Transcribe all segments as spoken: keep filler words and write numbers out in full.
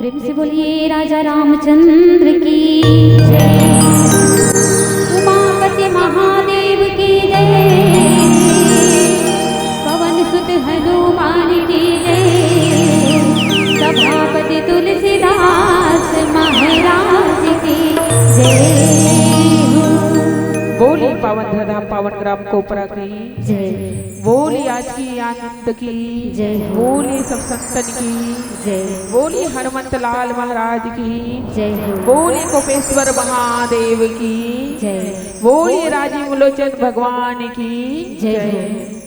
प्रेम से बोलिए राजा रामचंद्र की जय, उमापति महादेव की जय, पवन सुत हनुमान की जय, सभापति तुलसीदास महाराज की जय हो। बोलिए पावन धरा पावन ग्राम कोपरा की जय। बोलिए आज की आनंद की जय हो। बोलिए सब संतन की जय। बोलिए हनुमंत लाल महाराज की जय हो। बोलिए कोपेश्वर महादेव की जय। बोलिए राजीव लोचन भगवान की जय हो।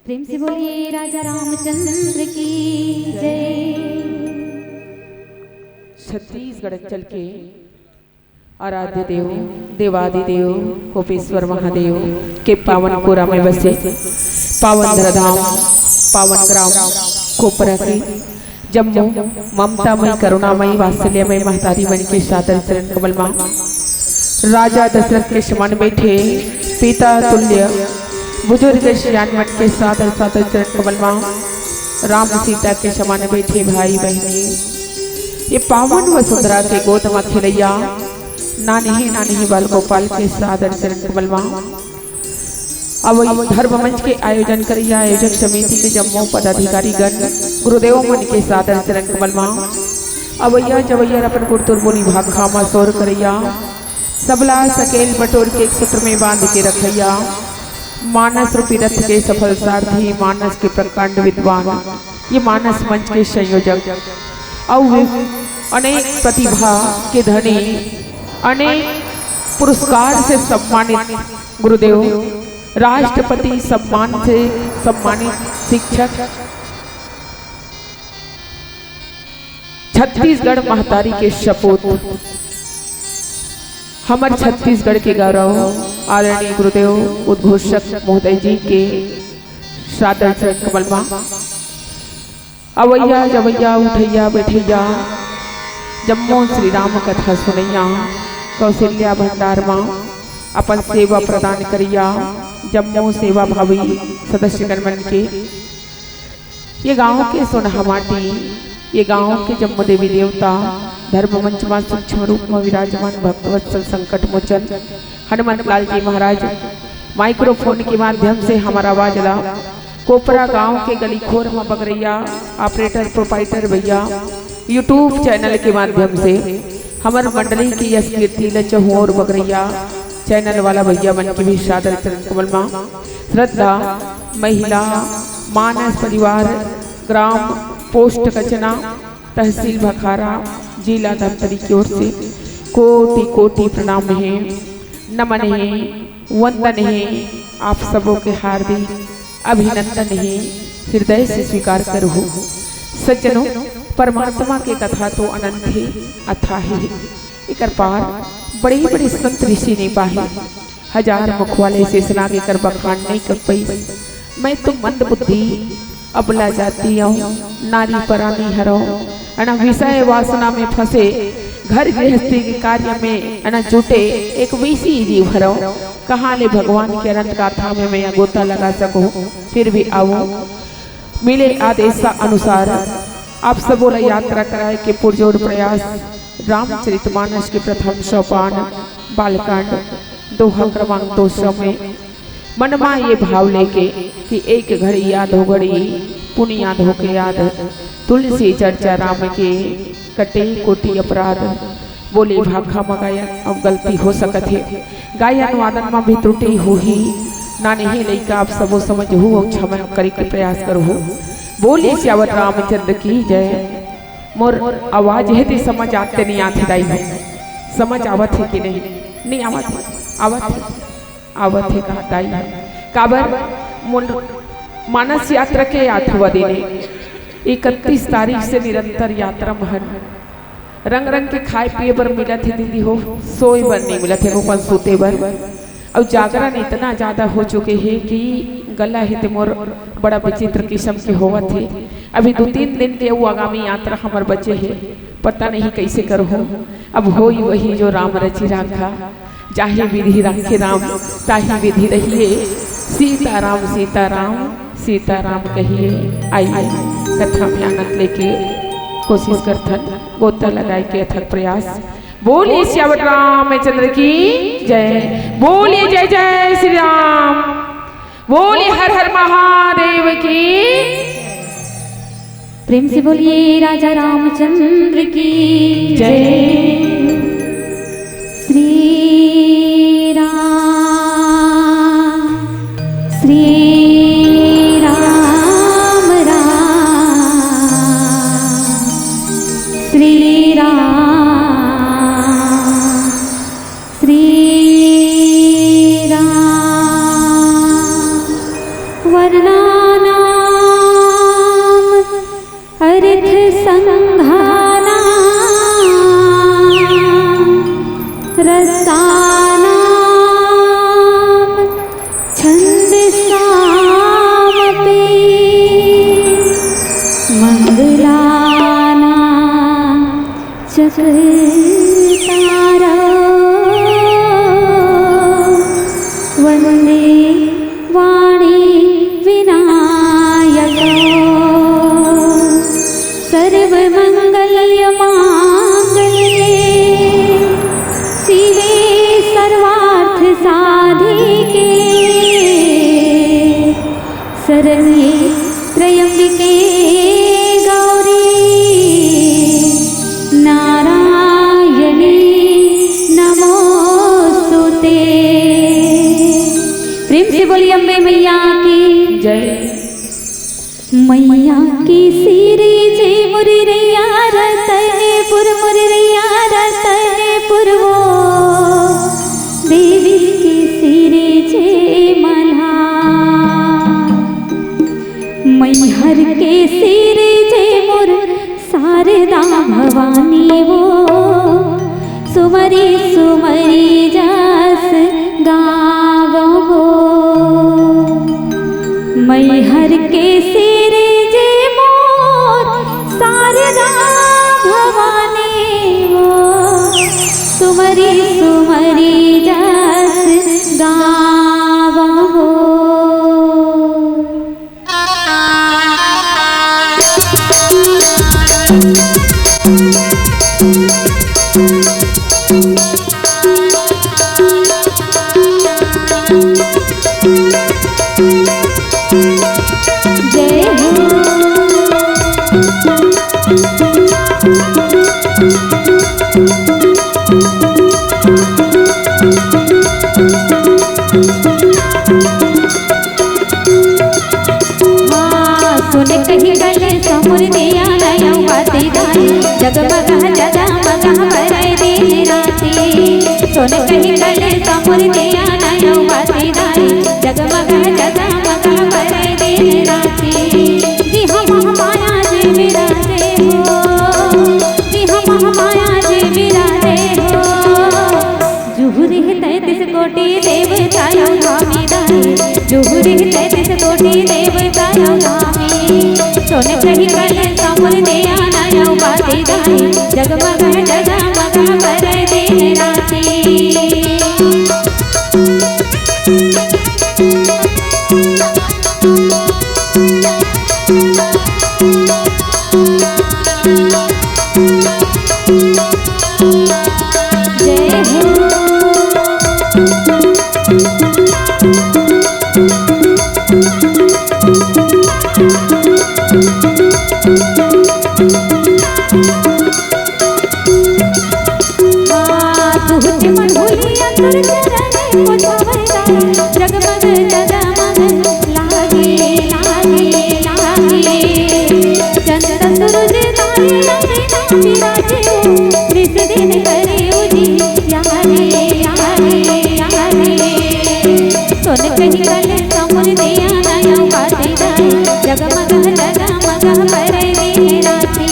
प्रेम से बोलिए राजा रामचंद्र की जय। छत्तीसगढ़ अंचल के आराध्य देव, देवादिदेव कोपेश्वर महादेव के पावन कोरा में बसे पावन धराधाम, पावन ग्राम कोपरा के जम्मो ममतामयी, करुणामयी, वात्सल्यमयी महतारी मन के सादर चरण कमल मा राजा दशरथ के समान बैठे पिता तुल्य बुजुर्ग सियान मन के सादर सादर चरण कमल मा राम सीता के समान बैठे भाई बहिनी, ये पावन वसुंधरा के गोद मा खेलैया नान्हे नान्हे बाल गोपाल के सादर चरण कमल मा अवई धर्म मंच के आयोजन करइया आयोजक समिति के जम्मो पदाधिकारी गण, गुरुदेव मन के सादर चरण कमल मा अवइया जवइया अपन गुरतुर बोली भाखा मा सोर करइया, सबला सकेल बटोर के एक सूत्र में बांध के रखइया, मानस रूपी रथ के सफल सारथी, मानस के प्रकांड विद्वान, ये मानस मंच के संयोजक अउ अनेक प्रतिभा के धनी, अनेक पुरस्कार से सम्मानित गुरुदेव, राष्ट्रपति सम्मान से सम्मानित शिक्षक, छत्तीसगढ़ महतारी के सपूत, हमर छत्तीसगढ़ के गौरव आदरणीय गुरुदेव उद्घोषक महोदय जी के सादर चरण कमल मा अवइया जवइया उठइया बैठइया जम्मो श्री राम कथा सुनइया, कौशल्या भंडार मा अपन सेवा प्रदान करइया जम्मो सेवा भावी सदस्यगण मन के, ये गांव के सोनहा माटी, ये गांव के जम्मो देवी देवता, धर्म मंच मा सूक्ष्म रूप मा विराजमान भक्तवत्सल संकट मोचन हनुमंत लाल जी महाराज माइक्रोफोन के माध्यम से हमर आवाज ला कोपरा गांव के गली खोर मा बगरइया ऑपरेटर प्रोपाइटर भैया, YouTube चैनल के माध्यम से हमर मंडली के यश कीर्ति ल चहुओर बगरइया चैनल वाला भैया मन के भी सादर चरण कमल मा श्रद्धा, महिला, मानस परिवार, ग्राम पोस्ट कचना, तहसील भखारा, जिला धमतरी की ओर से कोटि कोटि प्रणाम हे, नमन हे, वंदन हे, आप सबो के हार्दिक अभिनंदन हे, हृदय से स्वीकार करहु। सज्जनों, परमात्मा के कथा तो अनंत हे, अथाह हे। एकर पार बड़े-बड़े संत ऋषि नइ पाहे। हजार मुख वाले शेषनाग एकर बखान नइ कर पइस। मैं तो मंद बुद्धि, अबला जाति अउ नारी परानी हरव। अना विषय वासना में फंसे, घर गृहस्थी के कार्य में अना जुटे एक वैसी जीव हरव। कहाँ ले भगवान के अनंत गाथा में मैं गोता लगा सकूं, फिर भी आऊं। मिले आदेश अनुसार आप सबो ला यात्रा कराए के पुरजोर प्रयास। रामचरितमानस के प्रथम सोपान बालकांड दोहा क्रमांक दो सौ में मन मा ये भाव लेके कि एक घड़ी याद हो घड़ी पुनि याद होके याद, तुलसी चर्चा राम के कटे कोटि अपराध। बोली भाखा मा गायन अब गलती हो सकत हे, गायन वादन मा भी त्रुटि होही, नानही लइका आप सबो समझहू अउ क्षमा करे के प्रयास करहू। बोली सियावर रामचंद्र की जय। मोर आवाज हे ते समझ आते नहीं आथे दाई हो, समझ आवत हे कि नहीं? नहीं आवत हे, आवत हे, आवत हे कहा दाई हो। काबर मोर मानस यात्रा के आठवां दिन हे, इकतीस तारीख से निरंतर यात्रा महन रंग रंग के खाए पिए बर मिलत हे दीदी हो, सोए बर नहीं मिलत हे, अपन सूते बर। अउ जागरण इतना ज्यादा हो चुके हे कि गला हे ते मोर बड़ा विचित्र किस्म के होवत हे। अभी दो तीन दिन के वो आगामी यात्रा हमर बचे हे, पता नहीं कैसे करहूँ। अब होई वही जो राम रचि राखा, जाहि विधि राखे राम, ताहि विधि रहिए। सीताराम, सीताराम, सीताराम कहिए। आइए, कथा में आनंद लेके कोशिश करथन, गोता लगाए के अथक प्रयास। बोलिए सियावर रामचंद्र की जय, बोलिए जय जय श्री राम, बोलिए हर हर महादेव की। प्रेम से बोलिए राजा रामचंद्र की जय। श्री राम, श्री राम, राम, श्री राम, श्री राम। वर्णानाम अर्थ संघानाम रसा शरण्ये त्र्यम्बिके गौरी नारायणी नमोस्तुते। प्रेम से बोलिए अम्बे मैया की जय। मैया के सिरे जे मुररैया रतनपुर, मुररैया रतनपुर वो देवी के सिरे जे मल्हार। मैहर के सिरे जे मोर शारदा भवानी वो सुमरी सुमरी जस गावहु। मैहर के सिरे जे मोर शारदा भवानी वो सुमरी सुमरी जस गावहु। जय हो। हाँ, सुन कहि कलेसा मोर दिया नयौ बाती दाई, जगमग जगमग बरई दिन राती। सुन कहि कलेसा मोर दिया नयौ बाती दाई, जगमग जगमग बरई दिन राती। जी हम माया जी विराजे हो, जी हम माया जी विराजे हो। जुहू रहे तैंतीस कोटि देवता अउ धामी दाई, जुहू रहे तैंतीस कोटि देवता अउ धामी। सुन कहि कलेसा मोर दिया नयौ बाती दाई, जगमग जगमग बरई दिन राती। जय हो। हाँ, तुहते मन होली अंतर चरणे पोछावै दाई, जगमग जगमग लागे, लागे, लागे। चंद सूरज तारे अंगना विराजे ओ, निस दिन करे उजियारे, यारे, यारे। सुन कहि कलेसा मोर दिया नयौ बाती दाई, जगमग जगमग बरई दिन राती।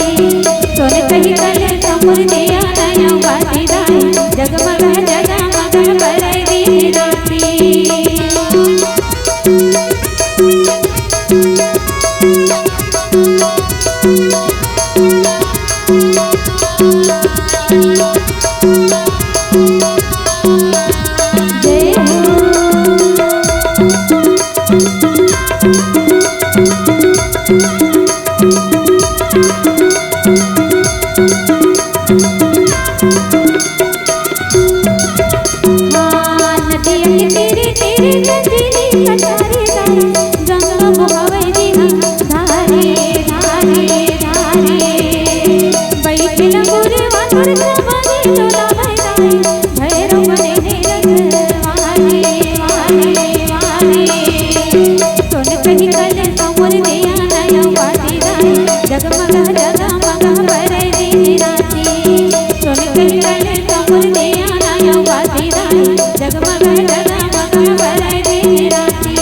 सुन कहि कलेसा मोर दिया नयौ बाती दाई, जगमग जगमग बरई दिन राती। जय हो। हाँ, नदिया के तीरे तीरे गंजनी कटारी गाए, गंगा बोहावै दिहा धारे, धारे, धारे। बैठे लंगूर वानर सवारी डोलावै गाए, भैरव बने हे रखवारे, वारे, वारे। सुन कहि कलेसा मोर दिया नयौ बाती दाई, जगमग जगमग बरई दिन राती। सुन कहि कलेसा मोर दिया नयौ बाती दाई, जगमग जगमग बरई दिन राती।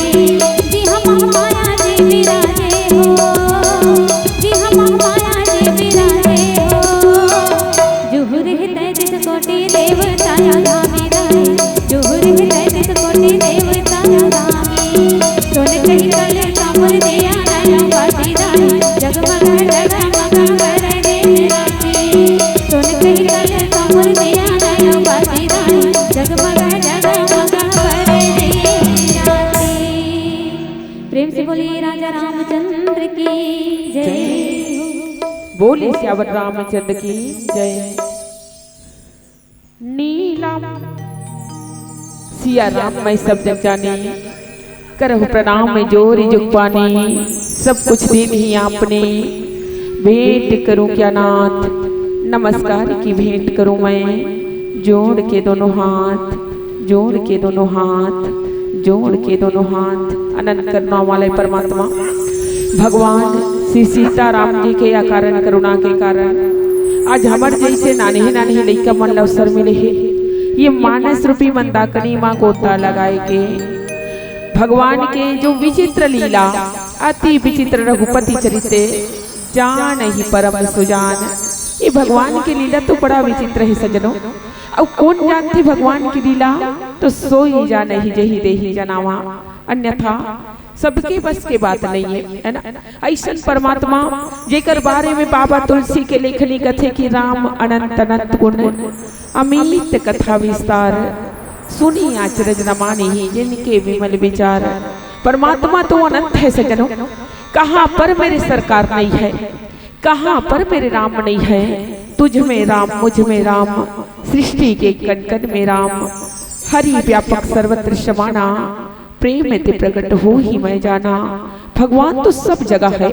जी हम माया जी विराजे हो, जी हम माया जी विराजे हो। जुहू रहे तैंतीस कोटि देवता अउ धामी दाई, जुहू रहे तैंतीस कोटि देवता अउ धामी। सुन कहि कलेसा मोर दिया नयौ बाती दाई, जगमग जगमग बरई दिन राती। सुन कहि कलेसा मोर दिया नयौ बाती दाई, जगमग जगमग बरई दिन राती। प्रेम से बोलिए राजा रामचंद्र की जय हो। बोलिए सियावर रामचंद्र की जय। नीलम। सिया राम मैं सब जग जानी, करहु प्रणाम मैं जोरि जुग पानी, सब कुछ दीन्ही आपने। भेंट करूं क्या नाथ, नमस्कार की भेंट करूं मैं। जोड़ के दोनों हाथ, जोड़ के दोनों हाथ, जोड़ के दोनों हाथ। अनंत करुणा वाले परमात्मा भगवान श्री सीताराम जी के अकारण करुणा के कारण आज हमर जइसे नान्हे नान्हे लइका मन ल अवसर मिले हे, ये मानस रूपी मंदाकिनी मां गोता लगाए के। भगवान के जो विचित्र लीला, अति विचित्र रघुपति चरित, जानहि परम सुजान। ये भगवान के लीला तो बड़ा विचित्र हे सज्जनों। अउ कोन जानथे भगवान के लीला? तो सोई जानहि जेहि देहि जनावा, अन्यथा सबके बस के बात नइ हे, है ना? अइसन परमात्मा जेकर बारे में बाबा तुलसी के लेखनी कथे कि राम अनंत अनंत गुण, अमित कथा विस्तार, सुनि अचरज न मानही जिनके विमल विचार। परमात्मा तो अनंत हे सज्जनों, कहाँ पर मेरे सरकार नइ हे, कहाँ पर मेरे राम नइ हे। तुझ में राम, मुझ में राम, सृष्टि के कण कण में राम, हरि व्यापक सर्वत्र समाना, प्रेम ते प्रगट होहि मैं जाना। भगवान तो सब जगह हे,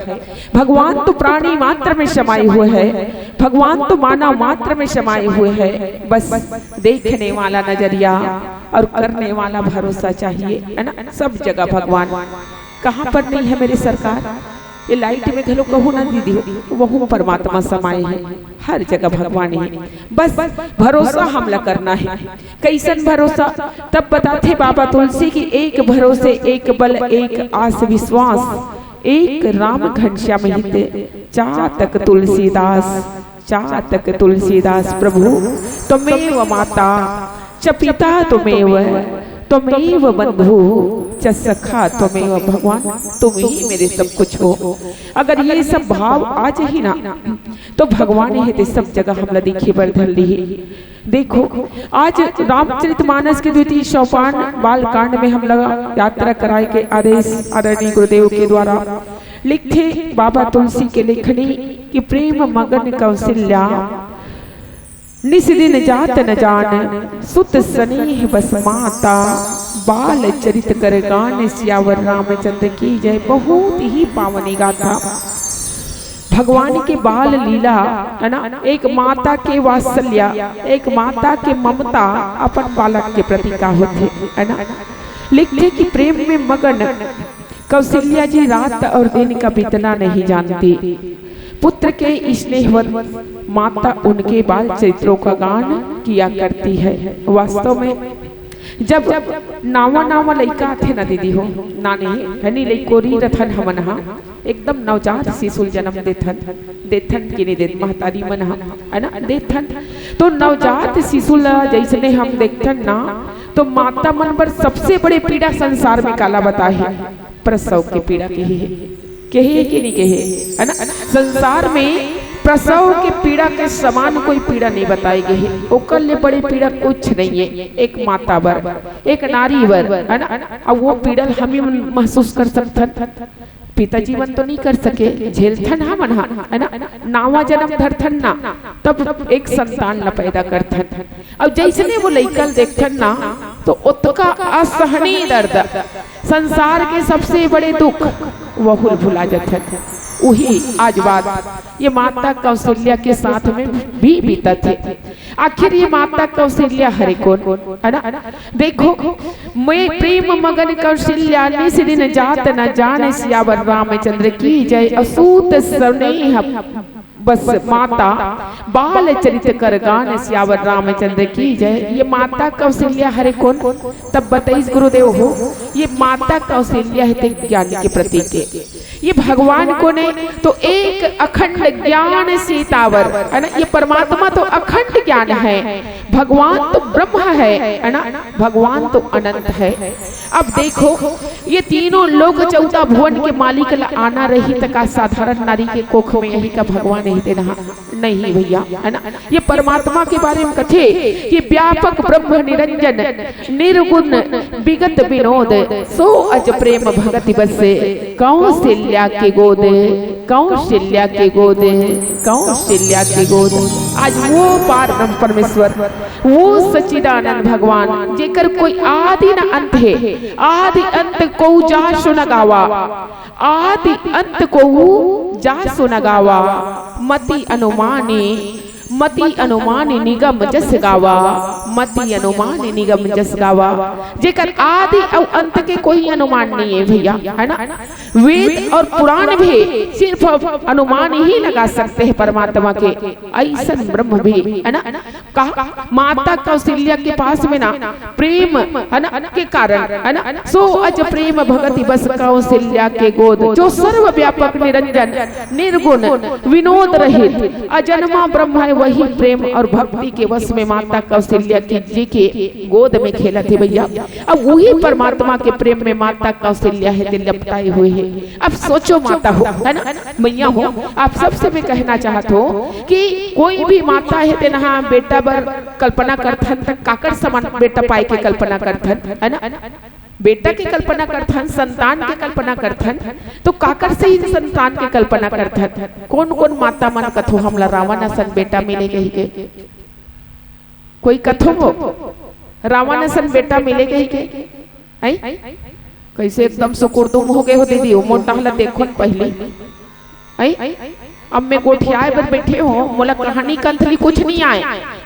भगवान तो प्राणी मात्र में समाए हुए हे, भगवान तो मानव मात्र में समाए हुए हे। बस देखने वाला नजरिया और करने वाला भरोसा चाहिए, है ना? सब जगह भगवान। कहाँ पर नइ हे मेरे सरकार? ये लाइट में घलो कहूँ ना दीदी हो, वहू परमात्मा समाए हे, हर जगह भगवान हे। बस भरोसा हमला करना हे। कइसन भरोसा? तब बताथे बाबा तुलसी कि एक भरोसे एक बल एक आस विश्वास, एक राम घनश्याम हित, चातक तुलसीदास, चातक तुलसीदास। प्रभु त्वमेव माता च पिता त्वमेव, त्वमेव बंधु च सखा त्वमेव। भगवान तुम ही मेरे सब कुछ हो। अगर ये सब भाव आ जाही ना, तो भगवान हे ते सब जगह हमला दिखे बर धर लिही। देखो, आज रामचरित मानस के द्वितीय सोपान बालकांड में हमला यात्रा कराए के आदेश आदरणीय गुरुदेव के द्वारा। लिखथे बाबा तुलसी के लेखनी कि प्रेम मगन कौशल्या निस दिन जात न जान, सुत स्नेह बस माता, बाल चरित कर गान, सियावर रामचंद्र की जय। बहुत ही पावनी गाथा। भगवान के बाल लीला, है ना, एक माता के वात्सल्य, एक माता के ममता अपन बालक के प्रति का होथे, है ना। लिखथे कि प्रेम में मगन कौशल्या जी रात और दिन का बीतना नहीं जानती। पुत्र के स्नेहवंत माता उनके बाल चरित्रों का गान किया करती है। वास्तव में जब नावा नावा लइका आथे ना दीदी हो, नाने हनी लइकोरी रथन हमन हा, एकदम नवजात शिशु ल जन्म देथन, देथन कि नहीं देत महतारी मन हा, है ना, देथन। तो नवजात शिशु ला जैसने हम देखथन ना, तो माता मन बर सबसे बड़े पीड़ा संसार में काला बताहे, प्रसव के पीड़ा के हे, केहे कि नहीं केहे, है ना? संसार में प्रसव के पीड़ा के समान कोई पीड़ा नहीं बताए गे हे। ओकर ले बड़ी पीड़ा कुछ नहीं है। एक माता बर, एक नारी बर, है ना? अब वो पीड़ा हम ही मन महसूस कर सकथन, पिताजी मन तो नहीं कर सके, झेलथन हमन हा, है ना? नावा जन्म धरथन ना, तब एक संतान ला पैदा करथन। अब जैसने वो लइका ल देखथन ना, तो ओतका असहनीय दर्द, संसार के सबसे बड़े दुख, वहू ल भुला जथन। उही आज बात ये माता कौशल्या के साथ में भी बीतत हे। आखिर ये माता कौशल्या हरे कोन, है ना? देखो, मैं प्रेम मगन कौशल्या निस दिन जात न जान, सियावर रामचंद्र की जय। असूत स्नेह बस माता, बाल चरित कर गान, सियावर रामचंद्र की जय। ये माता कौशल्या हरे कोन? तब बताइस गुरुदेव हो, ये माता कौशल्या हे ते ज्ञान के प्रतीक हे। ये भगवान कोन हे? तो एक अखंड ज्ञान सीतावर, है ना? ये परमात्मा तो अखंड ज्ञान हे, भगवान तो ब्रह्म हे, है ना? भगवान तो अनंत हे। अब देखो, ये तीनों लोक चौदह भुवन के मालिक ला आना रही, त का साधारण नारी के कोख में यही का भगवान ही देना? नहीं भैया, है ना? ये परमात्मा के बारे में कथे कि व्यापक ब्रह्म निरंजन, निर्गुण विगत विनोद, सो अज प्रेम भगति बस, कौशल्या के गोद। कौशल्या के गोद, कौशल्या के गोद। आज वो पार ब्रह्म परमेश्वर, वो सच्चिदानंद भगवान, जेकर कोई आदि न अंत हे, आदि अंत को जासु न गावा, आदि अंत को जासु न गावा, मति अनुमानी मति अनुमान निगम जस गावा, मति अनुमान निगम जस गावा। जेकर आदि अउ अंत के कोई अनुमान नहीं है भैया, है ना? वेद और पुराण भी सिर्फ अनुमान ही लगा सकते हैं परमात्मा के। ऐसन ब्रह्म भी, है ना? कहा माता कौशल्या के पास में ना प्रेम, है ना, के कारण, है ना, सो अज प्रेम भगति बस कौशल्या के गोद, जो सर्वव्यापक निरंजन निर्गुण विनोद रहित अजन्मा ब्रह्म है, वही प्रेम और भक्ति के वश में माता कौशल्या के जी के गोद में खेलत हे भैया। अब वही परमात्मा के प्रेम में माता कौशल्या हे ते लपटाए हुए हे। अब सोचो माता हो, है ना, मैया हो, आप सबसे मैं कहना चाहत हो कि कोई भी माता हे ते नहा बेटा बर कल्पना करथन त काकर समान बेटा पाए के कल्पना करथन, है ना? बेटा के कल्पना करथन, संतान के कल्पना करथन, तो काकर से ही संतान के कल्पना करथन? कौन कौन माता मन कथो हमला रावण असन बेटा मिले कहिके? कोई कथो वो रावण असन बेटा मिले कहिके? हैं? कैसे एकदम सुकुरदुम हो गए हो दीदी, वो मोटा हला देखो न पहली। हैं? अब मैं गोठियाए बर बैठे हो, मोला कहानी कंथली कुछ नहीं आए,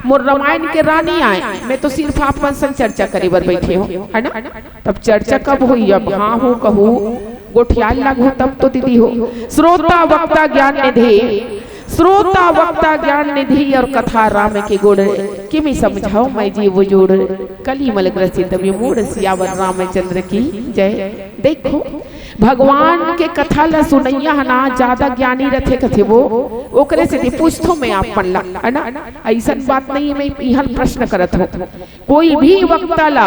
मोर रामायण के रानी आए, मैं तो सिर्फ आप मन संग चर्चा करे बर बैठे हो, है ना? तब चर्चा कब हुई? अब हाँ हो कहू, गोठियाए लागू तब तो दीदी हो। श्रोता वक्ता ज्ञान निधि, श्रोता वक्ता ज्ञान निधि और कथा राम के गुण, किमि समझाओ मैं जीव जोड़, कलिमल ग्रसित विमूढ़ सियावर रामचंद्र की जय। देखो, भगवान के कथा ला सुनैया ह ना ज्यादा ज्ञानी रथे कथे वो, ओकरे सेती पूछथो मैं आप मन ला, है ना? ऐसन बात नहीं है, मैं इहन प्रश्न करत हूँ। कोई भी वक्ता ला,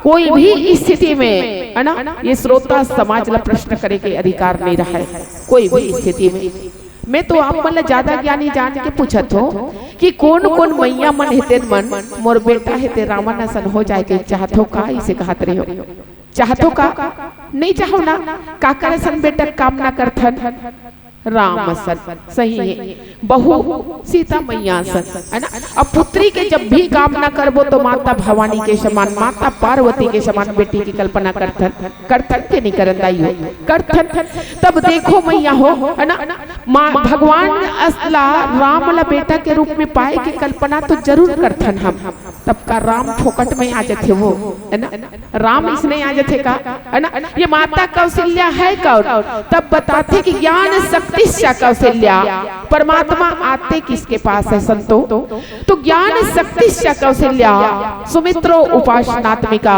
कोई भी स्थिति में, है ना, ये श्रोता समाज ला प्रश्न करे के अधिकार नहीं रहा है, कोई भी स्थिति में। मैं तो आप मन ला ज्यादा ज्ञानी जान के पूछत हूँ कि कौन कौन मैया मन हे तेन मन, मोर बेटा हे ते रावण असन हो जाए के चाहत हो का, इसे कहत रहे हो? चाहत हो का? नहीं चाहो ना? काकर असन बेटा कामना करथन? राम असन। सही है। बहू सीता मैया असन, है ना? अब पुत्री के जब भी कामना करबो तो माता भवानी के समान, माता पार्वती के समान बेटी की कल्पना करथन, करथन के नहीं करन दाई हो? करथन। तब देखो मैया हो, है ना? माँ भगवान असला राम ला बेटा के रूप में पाए के कल्पना तो जरूर करथन हम। तब का राम फोकट में आ जाथे वो, है ना? राम इसने आ जाथे का, है ना? ये माता कौशल्या है कौन? तब बताथे कि ज्ञान शक्तिश्च कौशल्या, परमात्मा आते किसके पास है संतो? तो ज्ञान शक्तिश्च कौशल्या, सुमित्रो उपासनात्मिका,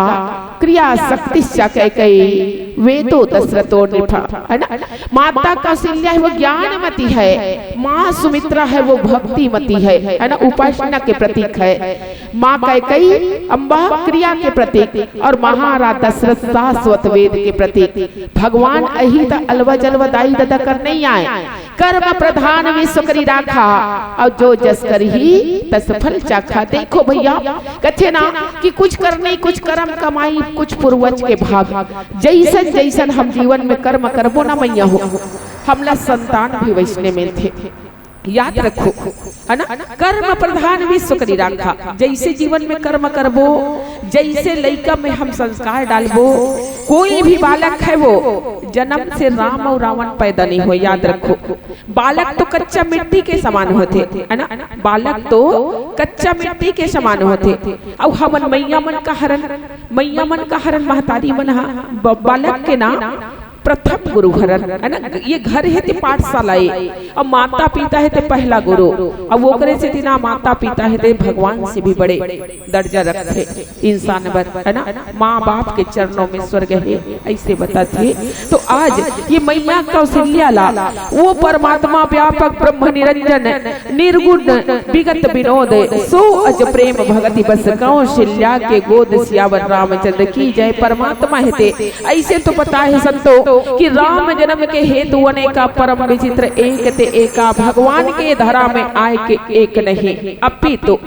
क्रिया शक्तिश्च कैकेयी, वेदो दशरथो नृप, है ना? माता कौशल्या है वो ज्ञानमती है, माँ सुमित्रा है वो भक्तिमती है, है ना? उपासना के प्रतीक है। माँ कैकेयी अम्बा क्रिया के प्रतीक और महाराज दशरथ शाश्वत वेद के प्रतीक। भगवान अही त अलवा जलवा दाई ददा कर नहीं आए। कर्म प्रधान विश्व करी राखा, और जो जस करही तस फल चाखा। देखो भैया, कथे ना कि कुछ करनी, कुछ कर्म कमाई, कुछ पूर्वज के भाग। जैसन जैसन हम जीवन में कर्म करबो ना मैया हो, हमला संतान भी वैसने मिलथे। याद रखो, है ना? कर्म प्रधान विश्व करी राखा। जैसे जीवन में कर्म करबो, जैसे लइका में हम संस्कार डालबो, कोई भी बालक है वो जन्म से राम और रावण पैदा नहीं हो, याद रखो। बालक तो कच्चा मिट्टी के समान होथे, है ना? बालक तो कच्चा मिट्टी के समान होथे। अउ हमन मैया मन का हरन, मैया मन का हरन, महतारी मन हा ब-, बालक के ना प्रथम गुरु हरन, है ना? ये घर हे ते पाठशाला ए, अब माता पिता हे ते पहला गुरु, अब ओकरे सेती ना माता पिता हे ते भगवान से भी बड़े दर्जा रखथे इंसान बर, है ना? माँ बाप के चरणों में स्वर्ग हे, ऐसे बताथे। तो आज ये मैया कौशल्या ला वो परमात्मा व्यापक ब्रह्म निरंजन निर्गुण विगत विनोद, सो अज प्रेम भगति बस कौशल्या के गोद, सियावर रामचंद्र की जय। परमात्मा हे ते ऐसे तो पता है संतो कि राम जन्म के हेतु अनेका परम विचित्र एक ते एका, भगवान के धरा में आए के एक नहीं, अपितु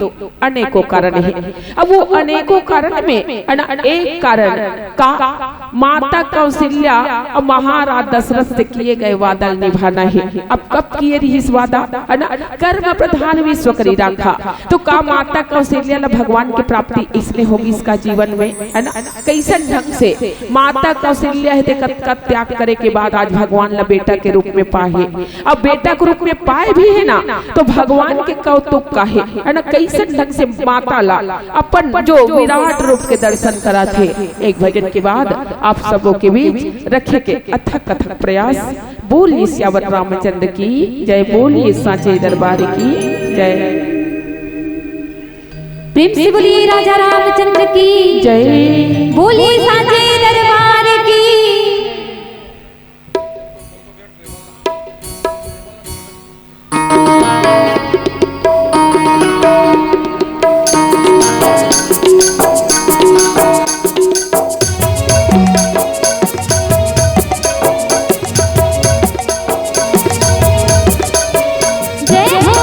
अनेकों कारण है। अब वो अनेकों कारण में अन-, एक कारण का माता कौशल्या अउ महाराज दशरथ से किए गए वादा ल निभाना हे। अब कब किए रिहिस वादा, है ना? कर्म प्रधान विश्व करी राखा। तो का माता कौशल्या ल भगवान के प्राप्ति इसने होगिस का जीवन में, है ना? कइसन ढंग से माता कौशल्या हे, ते कतका त्याग करे के बाद आज भगवान ल बेटा के रूप में पाहे। अब बेटा के रूप में पाए भी हे ना, तो भगवान के कौतुक का हे, है ना? कइसन ढंग से माता ला अपन जो विराट रूप के दर्शन कराथे। एक भजन के बाद आप सबों के बीच रखे के अथक अथक प्रयास। बोलिए सियावर रामचंद्र की जय, बोलिए सांचे दरबार की जय। प्रेम से बोलिए राजा रामचंद्र की जय। बोलिए सांचे दरबार की। जय हो।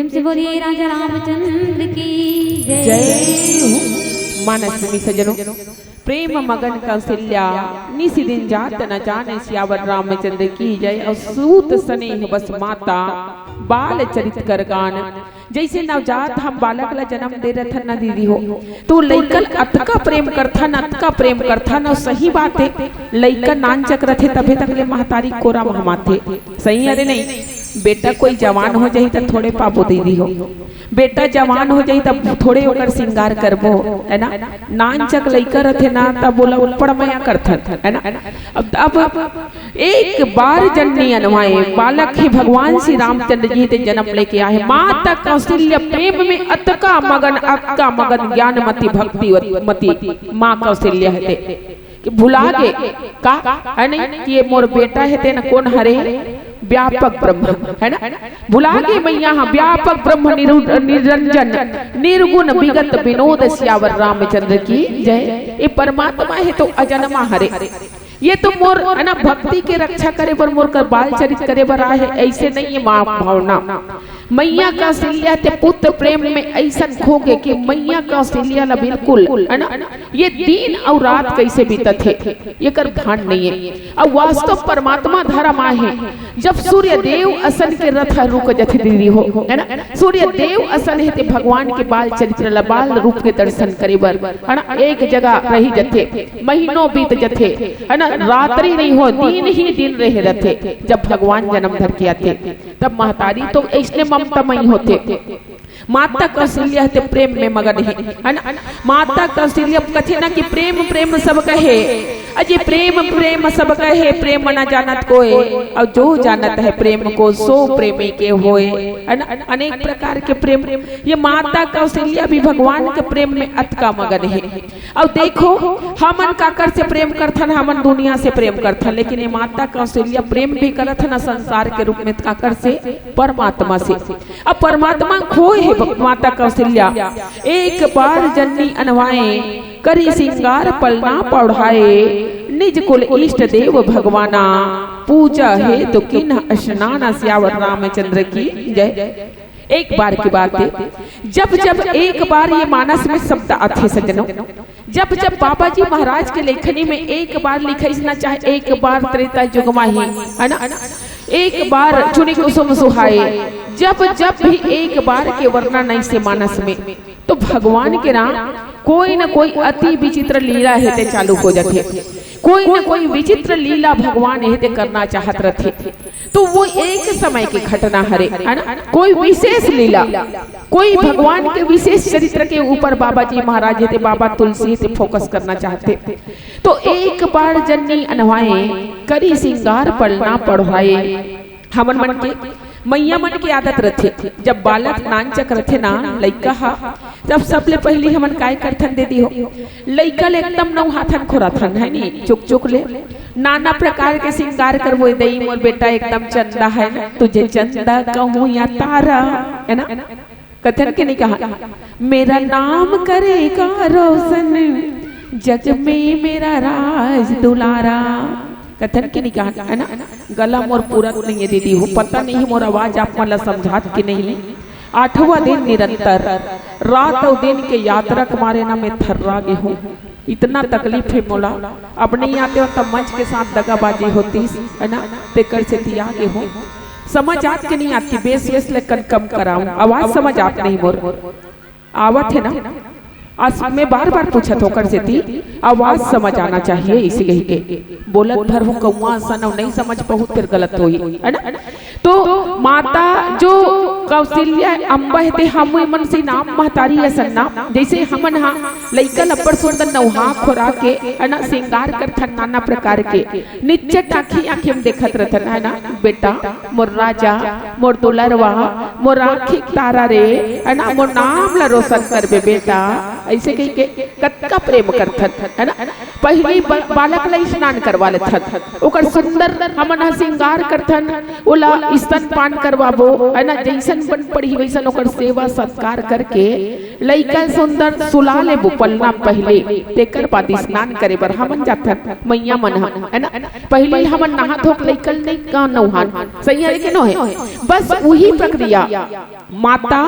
से बोलिए राजा रामचंद्र की जय। जय हो। मानस में सजनों, प्रेम मगन कौशल्या, निसि दिन जात न जाने सियावर रामचंद्र की जय। अउ सूत स्नेह बस माता, बाल चरित कर गान। जइसे नवजात हम बालक ला जन्म दे रथन ना दीदी हो, तो लइका ल अतका प्रेम करथन, अतका प्रेम करथन। अउ सही बात हे, लइका नानचक रथे तभे तक ले महतारी कोरा म हमाथे। सही हरे नहीं? बेटा कोई जवान हो जाही त थोड़े पाबो दीदी हो, बेटा जवान हो जाही तब थोड़े ओकर सिंगार करबो, है ना? नानचक लइका रथे ना, तब ओला ऊपर मया करथन, है ना? अब, अब एक बार जननी अनवाए, बालक ही भगवान श्री रामचंद्र जी ते जन्म लेके आए। माता कौशल्या प्रेम में अतका मगन, अतका मगन, ज्ञानमती, भक्तिमती माँ कौशल्या हे ते कि भुला गे का, है नहीं कि ये मोर बेटा हे ते न कोन हरे, व्यापक ब्रह्म, है ना? भुला गे मैया, हाँ, व्यापक ब्रह्म निरु-, निरंजन, निर्गुण विगत विनोद सियावर रामचंद्र की जय। ये परमात्मा हे तो अजन्मा हरे, ये तो मोर, है ना, भक्ति के रक्षा करे बर, मोर कर बाल चरित करे बर आए हे, ऐसे नहीं है माँ भावना। मैया कौशल्या ते पुत्र प्रेम में ऐसन खो गे कि मैया कौशल्या ला बिल्कुल, है ना, ये दिन अउ रात कैसे बीतत हे, एकर भान नहीं है। अब वास्तव परमात्मा धर्म आहे, जब सूर्य देव असन के रथ रुक जथे दीदी हो, है ना, सूर्य देव असन हे ते भगवान के बाल चरित्र ला, बाल रूप के दर्शन करे बर, है ना, एक जगह रही जथे, महीनों बीत जथे, है ना, रात्रि नहीं हो, दिन ही दिन रहे रथे। जब भगवान जन्म धर के आथे, तब महतारी तो ऐसने ममता मई होथे। माता कौशल्या हे ते प्रेम में मगन हे, है ना? माता कौशल्या कथे ना कि प्रेम प्रेम सब कहे, अजी प्रेम प्रेम सब कहे, प्रेम न जानत कोय, अउ जो जानत है प्रेम को सो प्रेमी के होय, है ना? अनेक प्रकार के प्रेम, ये माता कौशल्या भी भगवान के प्रेम में अतका मगन हे। अउ देखो, हमन काकर से प्रेम करथन, हमन दुनिया से प्रेम करथन, लेकिन ये माता कौशल्या प्रेम भी करत हे ना संसार के रूप में, काकर से? परमात्मा से। अब परमात्मा खोए हे ब-, माता कौशल्या। एक बार जननी अनवाए, करी सिंगार पलना पौढ़ाए, निज कुल इष्ट देव भगवाना, पूजा हेतु किन्ह स्नान सियावर रामचंद्र की जय। एक बार की बात हे, जब जब एक बार ये मानस में शब्द आथे सज्जनों, जब जब बाबा जी महाराज के लेखनी में एक बार लिखाइस ना, चाहे एक बार त्रेता युग माही, है ना, एक बार चुनी कुसुम सुहाए, जब जब भी एक बार के वर्णन अइसे मानस में, तो भगवान के ना कोई ना कोई अति विचित्र लीला हे ते चालू हो जाथे, कोई ना कोई विचित्र लीला भगवान हे ते करना चाहत रथे। तो वो एक समय की घटना हरे, है ना, कोई विशेष लीला, कोई भगवान के विशेष चरित्र के ऊपर बाबा जी महाराज हे ते, बाबा तुलसी हे ते फोकस करना चाहथे। तो एक बार जननी अनवाए, करी सिंगार पलना पढ़ाए। हमन मन के, मैया मन के आदत रथे, जब बालक नानचक रथे ना, लइका हा, तब सबले पहिली हमन काय करथन दीदी हो, लइका ले एकदम नउहाथन खोराथन, है नी, चुक चुक ले नाना प्रकार के सिंगार करबो। ए दई मोर बेटा एकदम चंदा है ना, तुझे चंदा कहूँ या तारा, है ना? कथन के नहीं कहा, मेरा नाम करेगा रोशन, जग में मेरा राज दुलारा। कथन के नहीं कहा, है ना? गला मोर पूरत नहीं है दीदी हो, पता नहीं मोर आवाज आप मन ला समझात कि नहीं। आठवां दिन निरंतर रात अउ दिन के यात्रा के मारे ना मैं थर्रा गे हूँ। इतना तकलीफ हे मोला, अब नहीं आते हो तब मंच के साथ दगाबाजी होतीस, है ना, तेकर से तिया गे हो। समझ आत के नहीं आती, बेस वेस ले कन कम कराऊं, आवाज समझ आत नहीं मोर। आवत हे ना? आज मैं बार बार पूछत हों ओकर सेती, आवाज समझ आना चाहिए, इसे कही के बोलत भर हूँ कौआ असन अउ नहीं समझ पाहूँ, फिर गलत होही, है ना? तो माता जो कौशल्या अम्बा हे ते हम मन से नाम महतारी असन ना, जैसे हमन हा लइका ल अब्बड़ सुंदर नउहा खोरा के, है ना, सिंगार करथन नाना प्रकार के, निच्चट आँखी आँखी में देखत रथन, है ना, बेटा मोर राजा, मोर दुलरवा, मोर आँखी के तारा रे, है ना, मोर नाम ला रोशन करबे बेटा, ऐसे कही के कतका प्रेम करथन, है ना। पहिली ब-, बालक ला स्नान करवा लेथन, ओकर सुंदर हमन ह सिंगार करथन, ओला स्तनपान करवाबो, है ना, जैसन जइसन बन पड़ही वइसन ओकर सेवा सत्कार करके लइका सुंदर सुला लेबो पलना पहिले, तेकर बाद स्नान करे बर हमन जाथन मइया मन ह, है ना? पहिले हमन नहा धो के लइका ल नइ का नउहान, सही है कि नो है? बस उही प्रक्रिया माता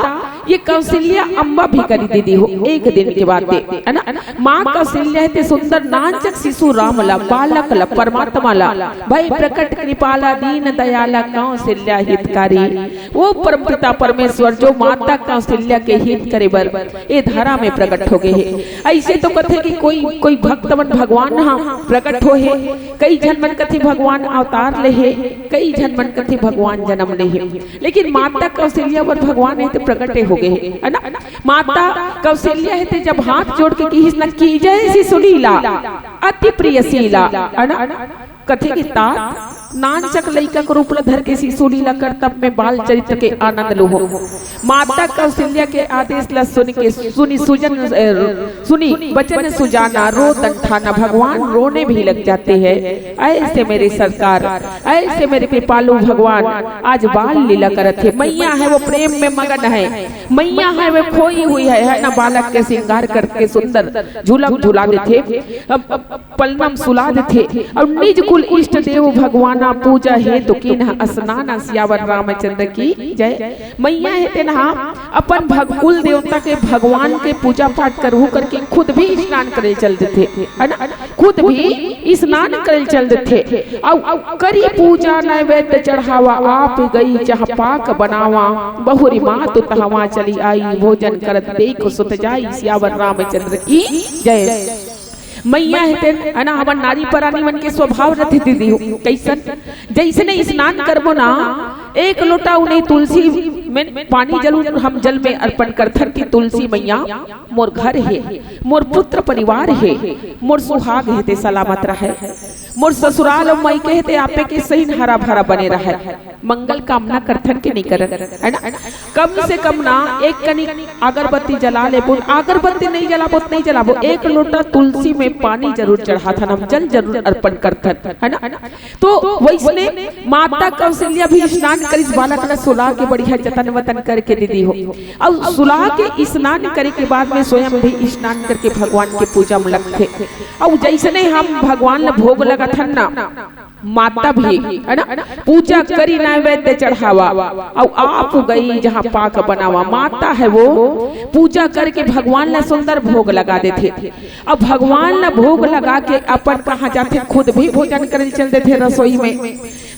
ये कौशल्या अम्मा भी करी दीदी हो, एक दिन के बात है ना? माँ कौशल्या हे ते सुंदर नानचक शिशु राम ला, बालक ला, परमात्मा ला, भई प्रकट कृपाला, दीन दयाला, कौशल्या हितकारी। वो परमपिता परमेश्वर जो माता कौशल्या के हित करे बर ए धरा में प्रकट हो गए हे। ऐसे तो कथे कि कोई, कोई भक्त मन भगवान ह प्रकट हो हे, कई झन मन कथे भगवान अवतार ले हे, कई झन मन कथे भगवान जन्म ले हे। लेकिन माता कौशल्या बर भगवान हे ते प्रकटे हो गए हे, है ना? माता कौशल्या हे ते जब हाथ जोड़ के किहिस न, "कीजय शिशुलीला अति प्रियशीला", है ना? कथे कि तात नानचक लइका के रूप ल धर के शिशुलीला करतब में बाल चरित्र के आनंद लूहो। माता कौशल्या के आदेश ल सुन के सुनि सुजन, अ, सुनि बचन सुजाना, रो तन ठाना, भगवान रोने भी लग जाते हैं। ऐसे मेरे सरकार, ऐसे मेरे कृपालु भगवान आज बाल लीला करत हे। मइया हे वो प्रेम में मगन हे, मइया हे वो खोई हुई हे, है ना? बालक के श्रृंगार करके सुंदर झूलम झुला देथे, अब, अब पलनम सुला देथे। अउ निज कुल इष्ट देव भगवाना, पूजा हेतु कीन्ह स्नान। सियावर रामचंद्र की जय। मइया हे तेन ह अपन भग-, कुल देवता के, भगवान के पूजा पाठ करहु करके खुद भी स्नान करे चल देथे, है ना? खुद भी स्नान करे चल देथे। अउ करी पूजा नैवेद्य चढ़ावा, आप गई जहाँ पाक बनावा, बहुरी मातु तहवाँ चली आई, भोजन करत देख सुत जाई। सियावर रामचंद्र की जय। मइया हे तेन, है ना, हमर नारी परानी मन के स्वभाव रथे दीदी हो। कइसन? जइसने स्नान करबो ना, एक लोटा उन्हें तुलसी में पानी जरूर हम जल में अर्पण करथन कि तुलसी मइया मोर घर हे, मोर पुत्र परिवार हे, मोर सुहाग हे ते सलामत रहे, मोर ससुराल अउ मइके हे ते आपे के सही हरा भरा बने रहे। मंगल कामना करथन के नहीं करन, है ना? कम से कम ना एक कनी अगरबत्ती जला लेबो, अगरबत्ती नहीं जलाबो त नहीं जलाबो, एक लोटा तुलसी में पानी जरूर चढ़ाथन हम, जल जरूर अर्पण करथन, है ना? तो वइसने माता कौशल्या भी स्नान करिस, बालक ला सुला के बढ़िया जतन वतन करके दीदी हो। अउ सुला के स्नान करे के बाद में स्वयं भी स्नान करके भगवान के पूजा में लगथे। अउ जइसने हम भगवान ला भोग लगाथन ना, माता भी, है ना, पूजा करी नैवेद्य चढ़ावा, अउ आप गई जहाँ पाक बनावा। माता हे वो पूजा करके भगवान ला सुंदर भोग लगा देथे। अब भगवान ला भोग लगा के अपन कहाँ जाथे, खुद भी भोजन करे चल देथे रसोई में।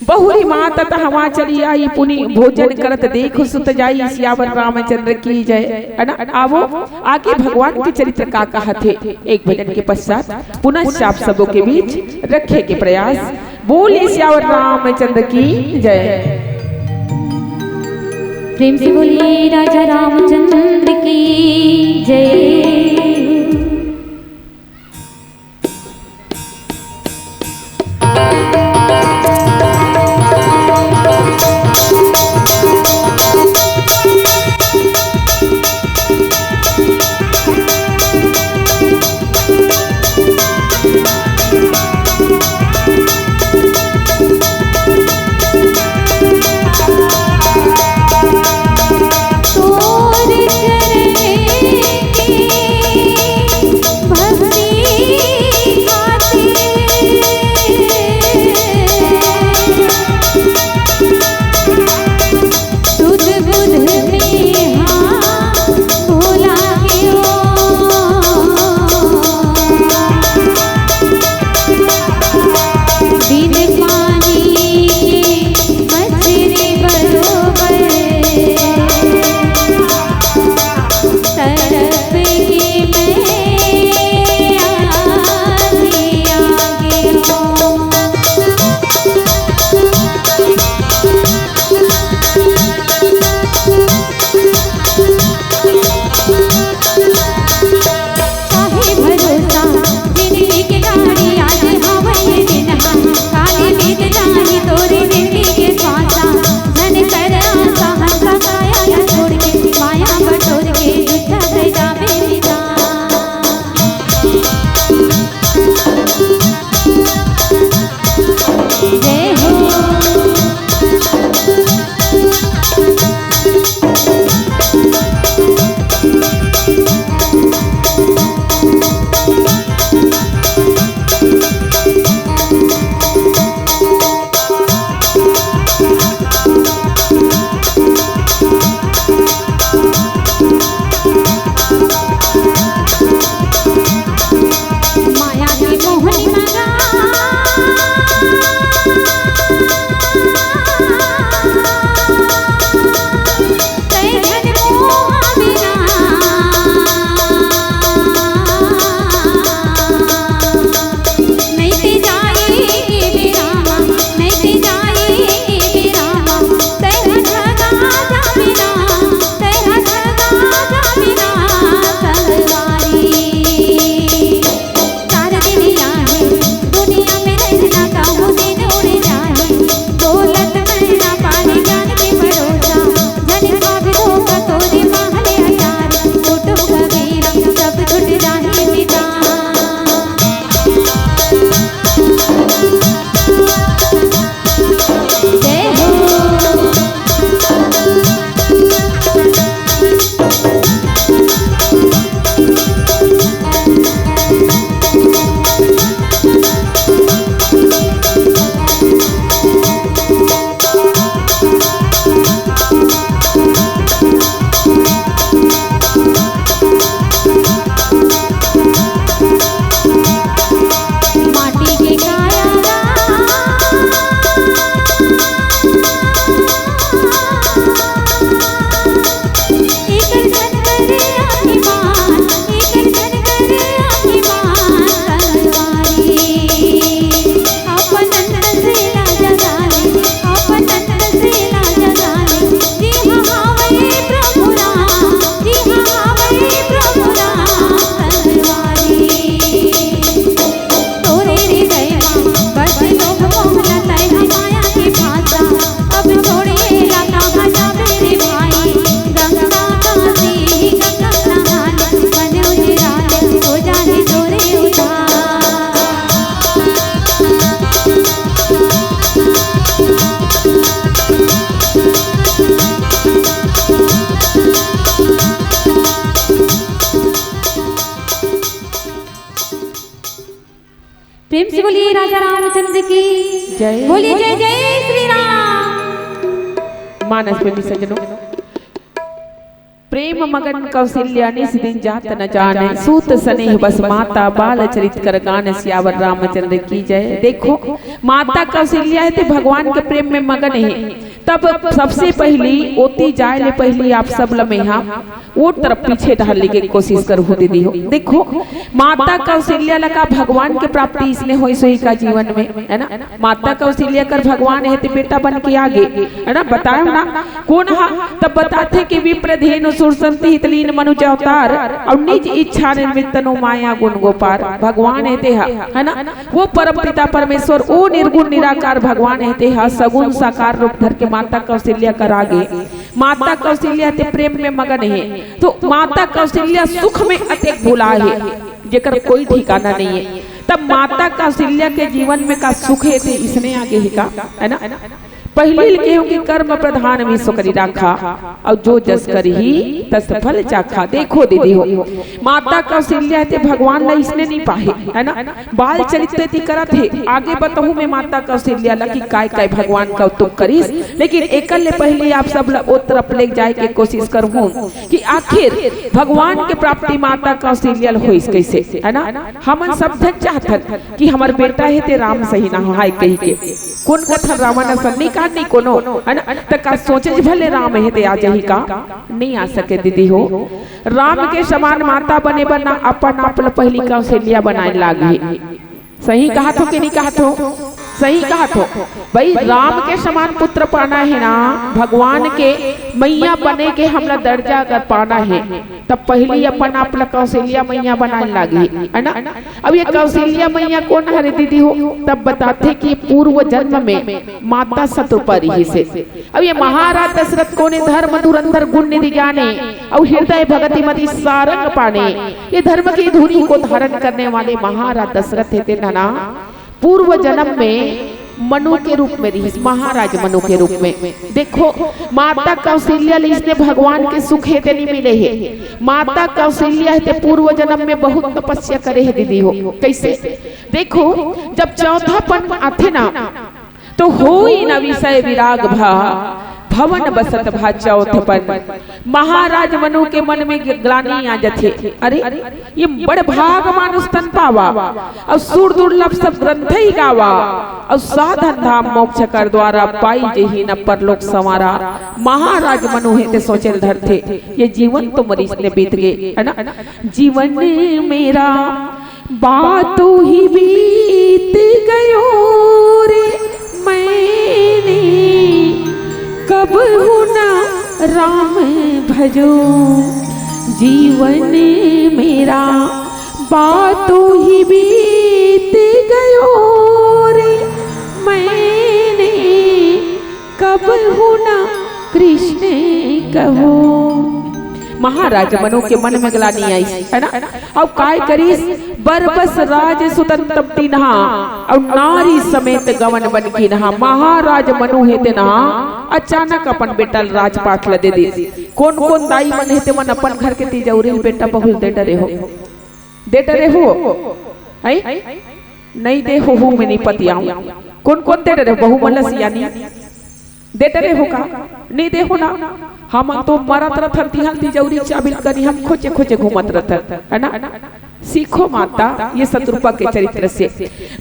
बहुरी माता तहवाँ चली आई पुनि, भोजन करत देख सुत जाई। सियावर रामचंद्र की जय, है ना? आवो आगे भगवान के चरित्र का कहत हे, एक भजन के पश्चात पुनः आप सबों के बीच रखे के प्रयास। बोलिए सियावर रामचंद्र की जय। प्रेम से बोलिए राजा रामचंद्र की जय। प्रेम से बोलिए राजा रामचंद्र की जय। बोलिए जय जय श्री राम। मानस प्रेमी सज्जनों, प्रेम मगन कौशल्या निस दिन जात न जाने, सूत सनेह बस माता बाल चरित कर गान, सियावर रामचंद्र की जय। देखो, माता कौशल्या हे ते भगवान के प्रेम में मगन हे। तब सबसे पहली ओती जाए ले पहली आप सब ल मेहा ओ तरफ पीछे डहर लेके कोशिश करहूं दीदी हो। देखो, माता कौशल्या ल का भगवान के प्राप्ति इसने होइस होही का जीवन में, है ना? माता कौशल्या कर भगवान हे ते बेटा बन के आगे, है ना? बतायो ना, कोन हा? तब बताथे कि विप्र धेनु सुरसंति हितलीन मनुज अवतार, अउ निज इच्छा निर्मित तनु माया गुण गोपार। भगवान हे ते हा, है ना? वो परम पिता परमेश्वर, वो निर्गुण निराकार भगवान हे ते हा, सगुण साकार रूप धर के माता कौशल्या कर आगे। माता कौशल्या हे ते प्रेम में मगन हे, तो माता कौशल्या सुख में अतेक भुला हे, जेकर कोई ठिकाना नहीं है। तब माता कौशल्या के जीवन में का सुख हे ते इसने आगे ही का, है ना? पहली लिखे हो कि कर्म प्रधान विश्व करी राखा, अउ जो जस करही तस फल चाखा। देखो दीदी हो, माता कौशल्या हे ते भगवान ला इसने नहीं पाहे, है ना? बाल चरित ते करत हे, आगे बताहूं मैं माता कौशल्या ला कि काय काय भगवान कौतुक करिस, लेकिन एकर ले पहले आप सब ला ओ तरफ ले जाए के कोशिश करहूं कि आखिर भगवान के प्राप्ति माता कौशल्या ल होइस कैसे, है ना? हमन सब झन चाहथन कि हमर बेटा हे ते राम सही ना होय कही के। कोन कथन रावण असन नहीं का नहीं कोनो, है ना? त का सोचे भले राम हे ते आ जाही का? नहीं आ सके दीदी हो। राम के समान माता बने बर ना अपन आप ल पहली कौशल्या बनाए लागही। सही कहत हो कि नहीं कहत हो? सही कहत हो। भाई, राम के समान पुत्र पाना हे ना, भगवान के मैया बने के हमला दर्जा अगर पाना हे, तब पहली अपन आप ला कौशल्या मैया बनाए लागी, है ना? अब ये कौशल्या मैया कोन हरे दीदी हो? तब बताथे कि पूर्व जन्म में माता शतरूपा रहिसे। अब ये महाराज दशरथ कोने धर्म धुरंधर गुण निधि ज्ञानी अउ हृदय भगति मति सारंग पानी, ये धर्म की धुरी को धारण करने वाले महाराज दशरथ हे तेन ह ना पूर्व जन्म में मनु के रूप में रहिस, महाराज मनु के रूप में। देखो, माता कौशल्या ले इसने भगवान के सुख हे ते नहीं मिले हे। माता कौशल्या हे ते पूर्व जन्म में बहुत तपस्या करे हे दीदी हो। कैसे? देखो, जब चौथापन आथे ना, तो होई न विषय विराग भा, भवन बसत भा चौथपन। महाराज मनु के मन में ग्लानि आ जथे, अरे, ये बड़ भाग मानुष तन पावा, अउ सुर दुर्लभ सब ग्रंथ ही गावा, अउ साधन धाम मोक्ष कर द्वारा, पाई जेहि न परलोक संवारा। महाराज मनु हे ते सोचे ल धरथे, ये जीवन तो मरीज ने बीत गे, है ना? जीवन मेरा बातों ही बीत गयो रे, मैंने कब हूँ ना राम भजो। जीवन मेरा बातों ही बीत गयो रे, मैंने कब हूँ ना कृष्ण कहो। महाराज मनु के मन में ग्लानि आइस, है ना? अउ काय करिस? बरबस राज सुतन तब दीन्हा, अउ नारी समेत गवन बन कीन्हा। महाराज मनु हे तेन ह अचानक अपन बेटा ल राजपाट ल दे दिस। कोन कोन दाई मन हे ते मन अपन घर के तिजौरी ल बेटा बहू ल दे डरे हो? दे डरे हो? हैं? नहीं दे हो, हो मैं नहीं पतियाऊं। कोन कोन दे डरे हो? बहू मन ल सियानी दे डरे हो का? नहीं दे हो ना। हमन तो मरत रथन, तिहल तिजौरी चाबी ल कनी हम खोजे खोजे घूमत रथन, है ना? सीखो माता ये शतरूपा के चरित्र से।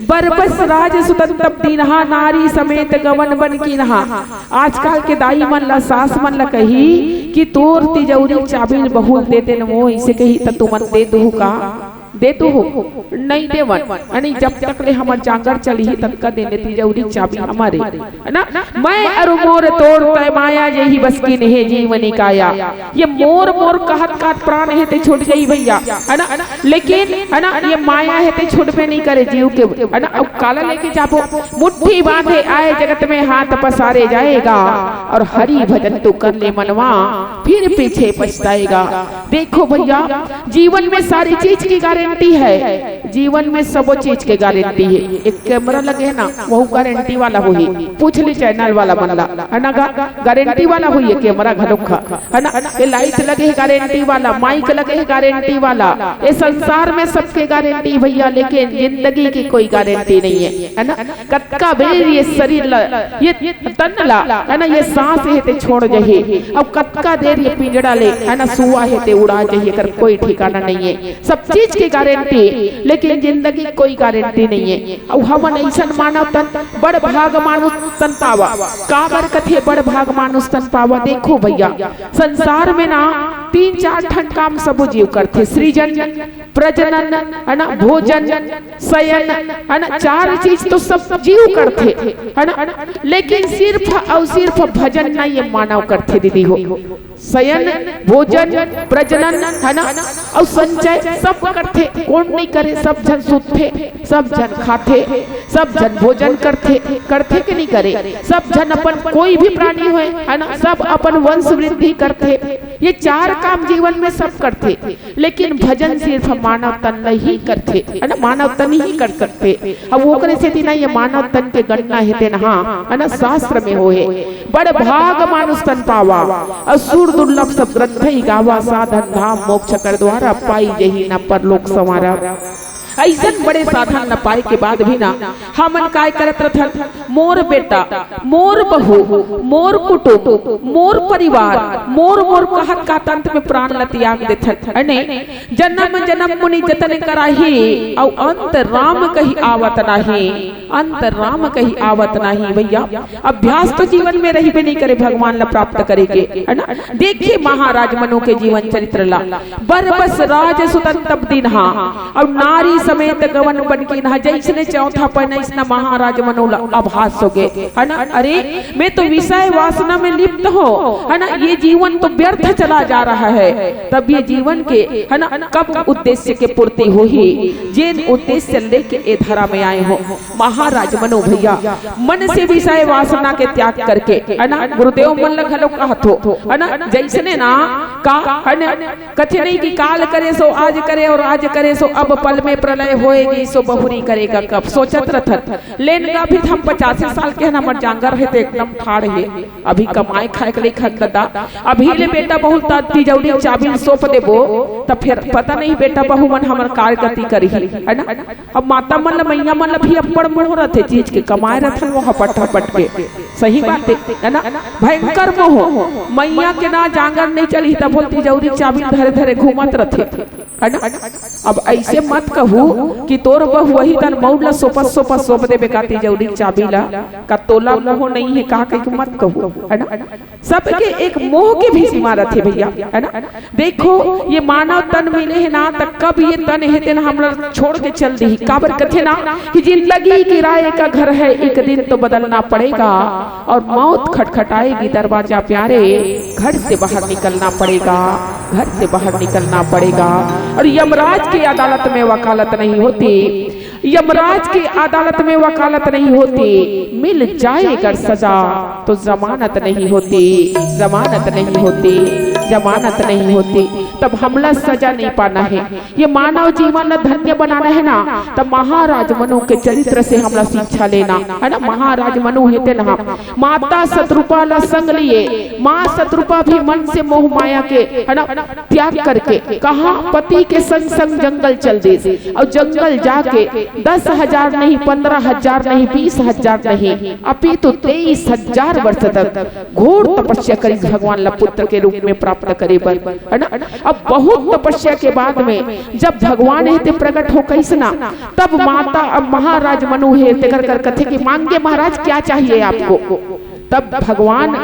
बरबस राज सुतन तब दीन्हा, नारी समेत गवन बन कीन्हा। आजकल के दाई मन ला, सास मन ला कही कि तोर तिजौरी चाबी ल बहू ल दे दे न, वो इसे कही त तुमन दे दुहू का? दे दुहू? नहीं देवन। अनी जब तक ले हमर जांगर चलही ततका दिन ले तिजौरी चाबी हमारे, है ना? मैं अरु मोर तोर तय माया, जेहि बस कीन्हे जीवनी काया। ये मोर मोर कहत कहत प्राण हे ते छूट जाही भैया, है ना? लेकिन, है ना, ये माया हे ते छूटबे नहीं करे जीव के, है ना? अब काला लेके जाबो, मुट्ठी बांधे आए जगत में हाथ पसारे जाएगा, और हरि भजन तू कर ले मनवा, फिर पीछे पछताएगा। देखो भैया, जीवन में सारी चीज की गारंटी गारंटी है, जीवन में सबो चीज के गारंटी है। एक कैमरा लगे है ना, वहू गारंटी वाला होही। पूछ ली चैनल वाला मन ला, है ना, गा-, गारंटी वाला होही ये कैमरा घलोक ह, है ना। ये लाइट लगे है गारंटी वाला, माइक लगे है गारंटी वाला, ये संसार में सबके गारंटी भैया, लेकिन जिंदगी की कोई गारंटी नहीं है, है ना। कतका बेर ये शरीर ला, ये तन ला, है ना, ये सांस हे ते छोड़ जही, अउ कतका देर ये पिंजड़ा ले, है ना, सुआ हे ते उड़ा जही, एकर कोई ठिकाना नहीं है। सब चीज के गारंटी, लेकिन जिंदगी के कोई गारंटी नहीं है। अउ हमन अइसन मानव तन, बड़ भाग मानुष तन पावा। काबर कथे बड़ भाग मानुष तन पावा? देखो भैया, संसार में ना तीन चार ठन काम सबो जीव करथे, सृजन, प्रजनन, है ना, भोजन, शयन, है ना, चार चीज तो सब जीव करथे, है ना, लेकिन सिर्फ अउ सिर्फ भजन ना ये मानव करथे दीदी हो। शयन, भोजन, प्रजनन, है ना, अउ संचय सब करथे। कोन नहीं करे? सब झन सुतथे, सब झन खाथे, सब झन भोजन करथे, करथे के नहीं करे? सब झन अपन, कोई भी प्राणी होय, है ना, सब अपन वंश वृद्धि करथे। ये चार काम जीवन में सब करथे, लेकिन भजन सिर्फ मानव तन ल ही करथे, है ना, मानव तन ही कर सकथे। अब ओकरे सेती ना ये मानव तन के गणना हे तेन हा, है ना, शास्त्र में होहे। बड़ भाग मानुष तन पावा, असुर दुर्लभ सब ग्रंथ ही गावा, साधन धाम मोक्ष कर द्वारा, पाई जही न परलोक संवारा। अइसन बड़े साधन न पाए के बाद भी ना हमन काय करत रथन? मोर बेटा, मोर बहू, मोर कुटुंब, मोर परिवार, मोर मोर कहत कहत अंत में प्राण ल त्याग देथन। अने जन्म जन्म मुनि जतन कराही, अउ अंत राम कही आवत नाही, अंत राम कही आवत नाही। भैया, अभ्यास तो जीवन में रहिबे नहीं करे भगवान ला प्राप्त करे के, है ना। देखिए महाराज मनु के जीवन चरित्र ला, बरबस राज सुतन तब दीन्हा, अउ नारी समेत गवन बन कीन्हा। जैसने चौथा पहना इसना महाराज मनु ला आभास हो गए, है ना। अरे, मैं तो विषय वासना में लिप्त हो, है ना, ये जीवन तो व्यर्थ चला जा रहा है। तब ये जीवन के, है ना, कब उद्देश्य के पूर्ति होही, जेन उद्देश्य लेके ए धरा में आए हो। महाराज मनु भैया, मन से विषय वासना के त्याग करके, है ना, गुरुदेव मन ल घलो कहत हो, है ना, जैसने ना का, है ना, कथे नहीं कि काल करे सो आज करे और आज करे सो अब, पल में प्रलय होएगी सो बहुरी करेगा कब, सोचत रथन। लेन गा भी हम पचासी साल के हन, हमर जांगर हे ते एकदम ठाड़ हे, अभी कमाए खाए के लइक हन ददा, अभी ले बेटा बहू ता तिजौरी चाबी सौंप देबो, त फिर पता नहीं बेटा बहू मन हमर कार गति करही, है ना। अब माता मन ल, मैया मन ल भी अब्बड़ मोह रथे, चीज के कमाए रथन वो हपट हपट के। सही बात है, है ना। भयंकर मोह, मैया के ना जांगर नहीं चलही, तब बोल तिजौरी चाबी धरे धरे घूमत रथे, है ना। अब ऐसे मत कहू कि तोर बहू वही तन मउर ल सोपत सोपत सोप देबे का तिजौरी चाबी ला, का तोला मोह नहीं है का कहिके मत कहू, है ना। सबके एक मोह के भी सीमा रथे भैया, है ना। देखो, ये मानव तन मिले हे ना, त कब ये तन हे तेन हमला छोड़ के चल दिही। काबर कथे ना कि जिंदगी किराए का घर है, एक दिन तो बदलना पड़ेगा, और मौत खटखटाएगी दरवाजा प्यारे, घर से बाहर निकलना पड़ेगा, घर से बाहर निकलना पड़ेगा। और यमराज की अदालत में वकालत नहीं होती, यमराज की अदालत में वकालत नहीं होती, मिल जाए अगर सजा तो जमानत नहीं होती, जमानत नहीं होती, जमानत नहीं होती। तब हमला सजा नहीं पाना है, ये मानव जीवन ला धन्य बनाना है ना, तब महाराज मनु के चरित्र से हमला शिक्षा लेना है ना। महाराज मनु हे तेन हा माता शतरूपा ला संग लिए, माँ शतरूपा भी मन से मोह माया के, है ना, त्याग करके कहाँ पति के संग संग जंगल चल दिस, अउ जंगल जाके दस हजार नहीं, पन्द्रह हजार नहीं, बीस हजार नहीं, अपितु तेईस हजार वर्ष तक घोर तपस्या करिस भगवान ला पुत्र के रूप में प्राप्त करे बर, है ना। अब बहुत तपस्या के बाद में जब भगवान हे ते प्रकट हो कइस ना, तब माता, अब महाराज मनु हे तेकर कर कथे कि मांगे महाराज क्या चाहिए आपको? तब भगवान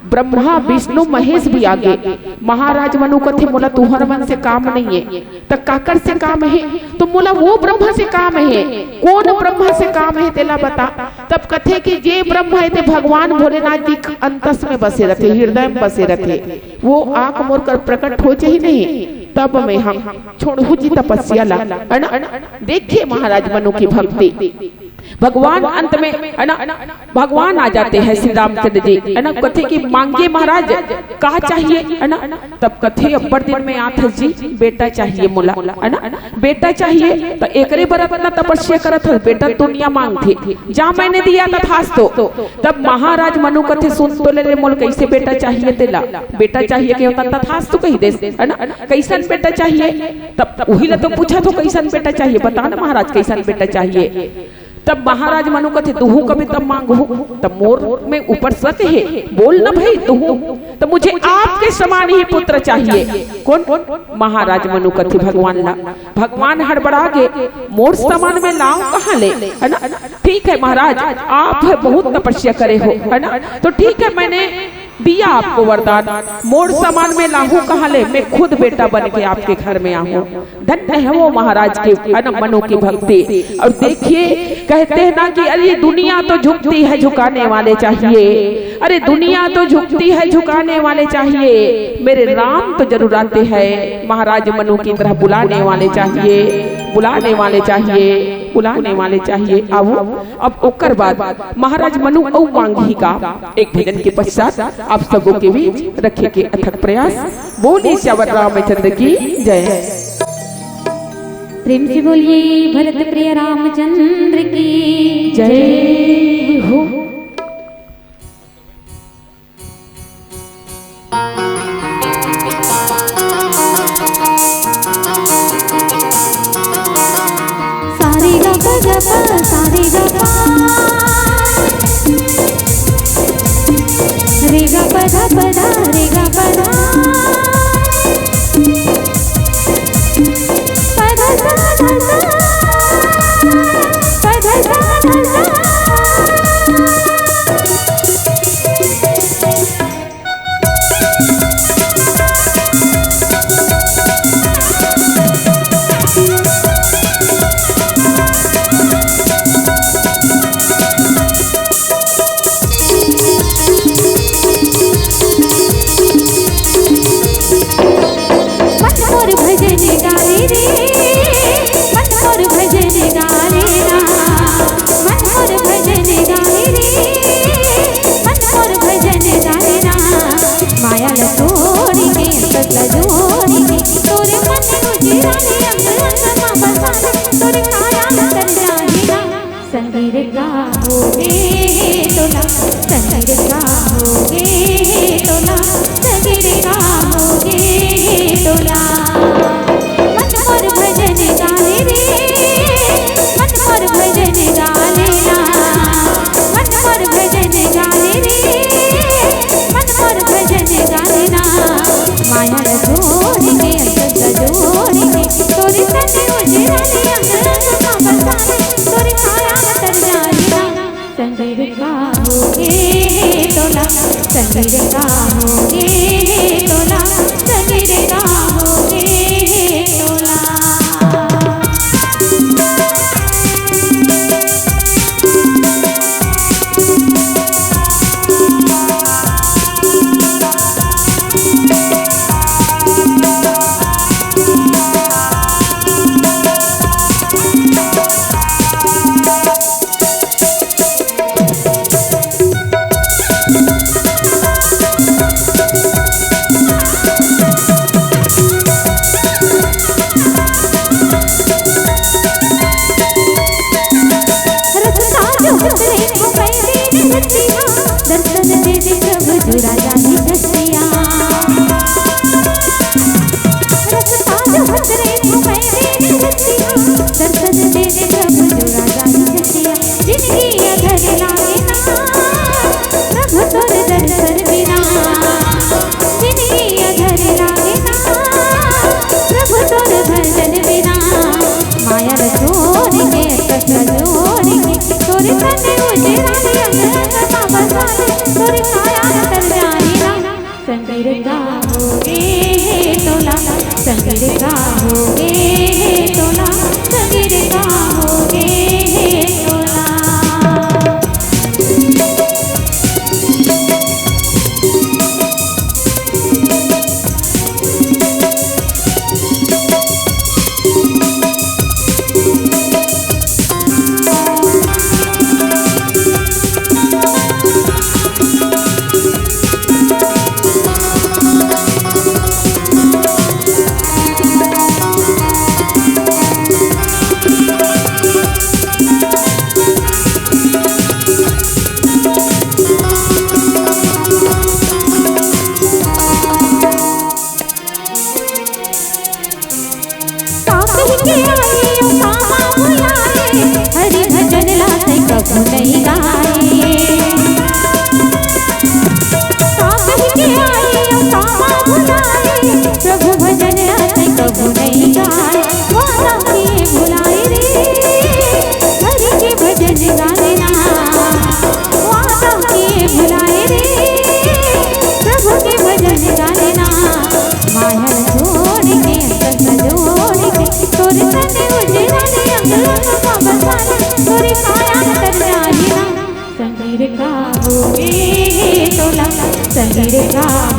ब्रह्मा, विष्णु, महेश भी आगे। महाराज मनु कथे, मोला तुहर मन से काम नहीं है, त काकर से काम है? तो मोला वो ब्रह्मा से काम है। कौन ब्रह्मा से काम है, तेला बता। तब कथे कि जे ब्रह्मा है ते भगवान भोलेनाथ जी के अंतस में बसे रथे, हृदय में बसे रथे। वो आंख मोर कर प्रकट हो जाही नहीं, तब में हम छोड़हू जी तपस्या ला, है ना। देखिए महाराज मनु की भक्ति। भगवान अंत में, है ना, भगवान आ जाते हैं श्री रामचंद्र जी, है ना, कथे कि मांगिए महाराज, का चाहिए, है ना? तब कथे, "अब्बड़ दिन में आथस जी, बेटा चाहिए मोला, है ना, बेटा चाहिए।" त एकरे बर अतना तपस्या करत हस, बेटा दुनिया मांगथे, जा मैंने दिया तथास्तु। तब महाराज मनु कथे, "सुन तो ले, ले मोल, कैसे बेटा चाहिए तेला? बेटा चाहिए के होता तथास्तु कहि देस, है ना? कैसन बेटा चाहिए?" तब उही ला तो पूछत हों, "कैसन बेटा चाहिए? बता ना महाराज, कैसन बेटा चाहिए?" तब महाराज मनु कथे, "दुहूं कबे तब मांगहूं।" तब मोर में ऊपर शक हे, "बोल ना भाई, दुहूं।" "तो मुझे आपके समान ही पुत्र चाहिए।" कौन? महाराज मनु कथे भगवान ला। भगवान हड़बड़ा गे, "मोर समान में लाऊं कहां ले, है ना? ठीक है महाराज, आप बहुत तपस्या करे हो, है ना, तो ठीक है, मैंने दिया आपको वरदान, मोर समान में लाहूं कहां ले, मैं खुद बेटा बन के आपके घर में आहूं।" धन्य है वो महाराज के, है ना, मनु की भक्ति। और देखिए, कहते हैं ना कि अरे दुनिया तो झुकती है, झुकाने वाले चाहिए, अरे दुनिया तो झुकती है, झुकाने वाले चाहिए, मेरे राम तो जरूर आते हैं। महाराज मनु की तरह बुलाने वाले चाहिए, बुलाने वाले चाहिए, बुलाने वाले चाहिए। आओ, अब ओकर बाद महाराज मनु अउ मांगही का, एक भजन के पश्चात आप सबों के बीच रखे के अथक प्रयास। बोलिए सियावर रामचंद्र की जय। प्रेम से बोलिए भरत प्रिय रामचंद्र की जय हो। सारे गा पा गा पा, सारे गा पा। रे गा पा धा पा धा, रे गा पा धा। पा धा सा धा सा, पा धा सा धा सा। मन मोर भजन गाए रे, मन मोर भजन गाए ना, मन मोर भजन गाए रे, मन मोर भजन गाए ना। माया ला छोड़ के, संत ला जोड़ के, तोरे मन उजरा ले, अंग अंग मा बसा ले, तोरे काया ला कर जाए ना। संगीर का होगे हे तोला, संगीर का होगे हे तोला, संगीर का होगे हे तोला। मन मोर भजन गाए रे, मन मोर भजन गाए ना, मन मोर भजन गाए रे, मन मोर भजन गाए ना। माया ला छोड़ के, अंत ला जोड़ के, तोरे तने उजरा ले, अंग अंग मा बसा ले, तोरे काया ला कर जाए ना। संगीर का होगे हे तोला, संगीर का होगे हे तोला, संगीर का होगे हे तोला। रसता जो उतरे तो मैं दीन रतिया, दर्शन दे दे प्रभु जुड़ा जाए रसिया। रसता जो उतरे तो मैं दीन रतिया, दर्शन दे दे प्रभु जुड़ा जाए रसिया। जिनकी अधर लाए ना, प्रभु तोर दर्शन बिना, जिनकी अधर लाए ना, प्रभु तोर भजन बिना। माया ला छोड़ के, कस ला जोड़ के, तोरे तने उजरा ले, अंग अंग मा बसा ले, तोरे काया ला कर जाए ना। संगीर का होगे हे तोला, संगीर का होगे हे तोला, संगीर का होगे हे तोला।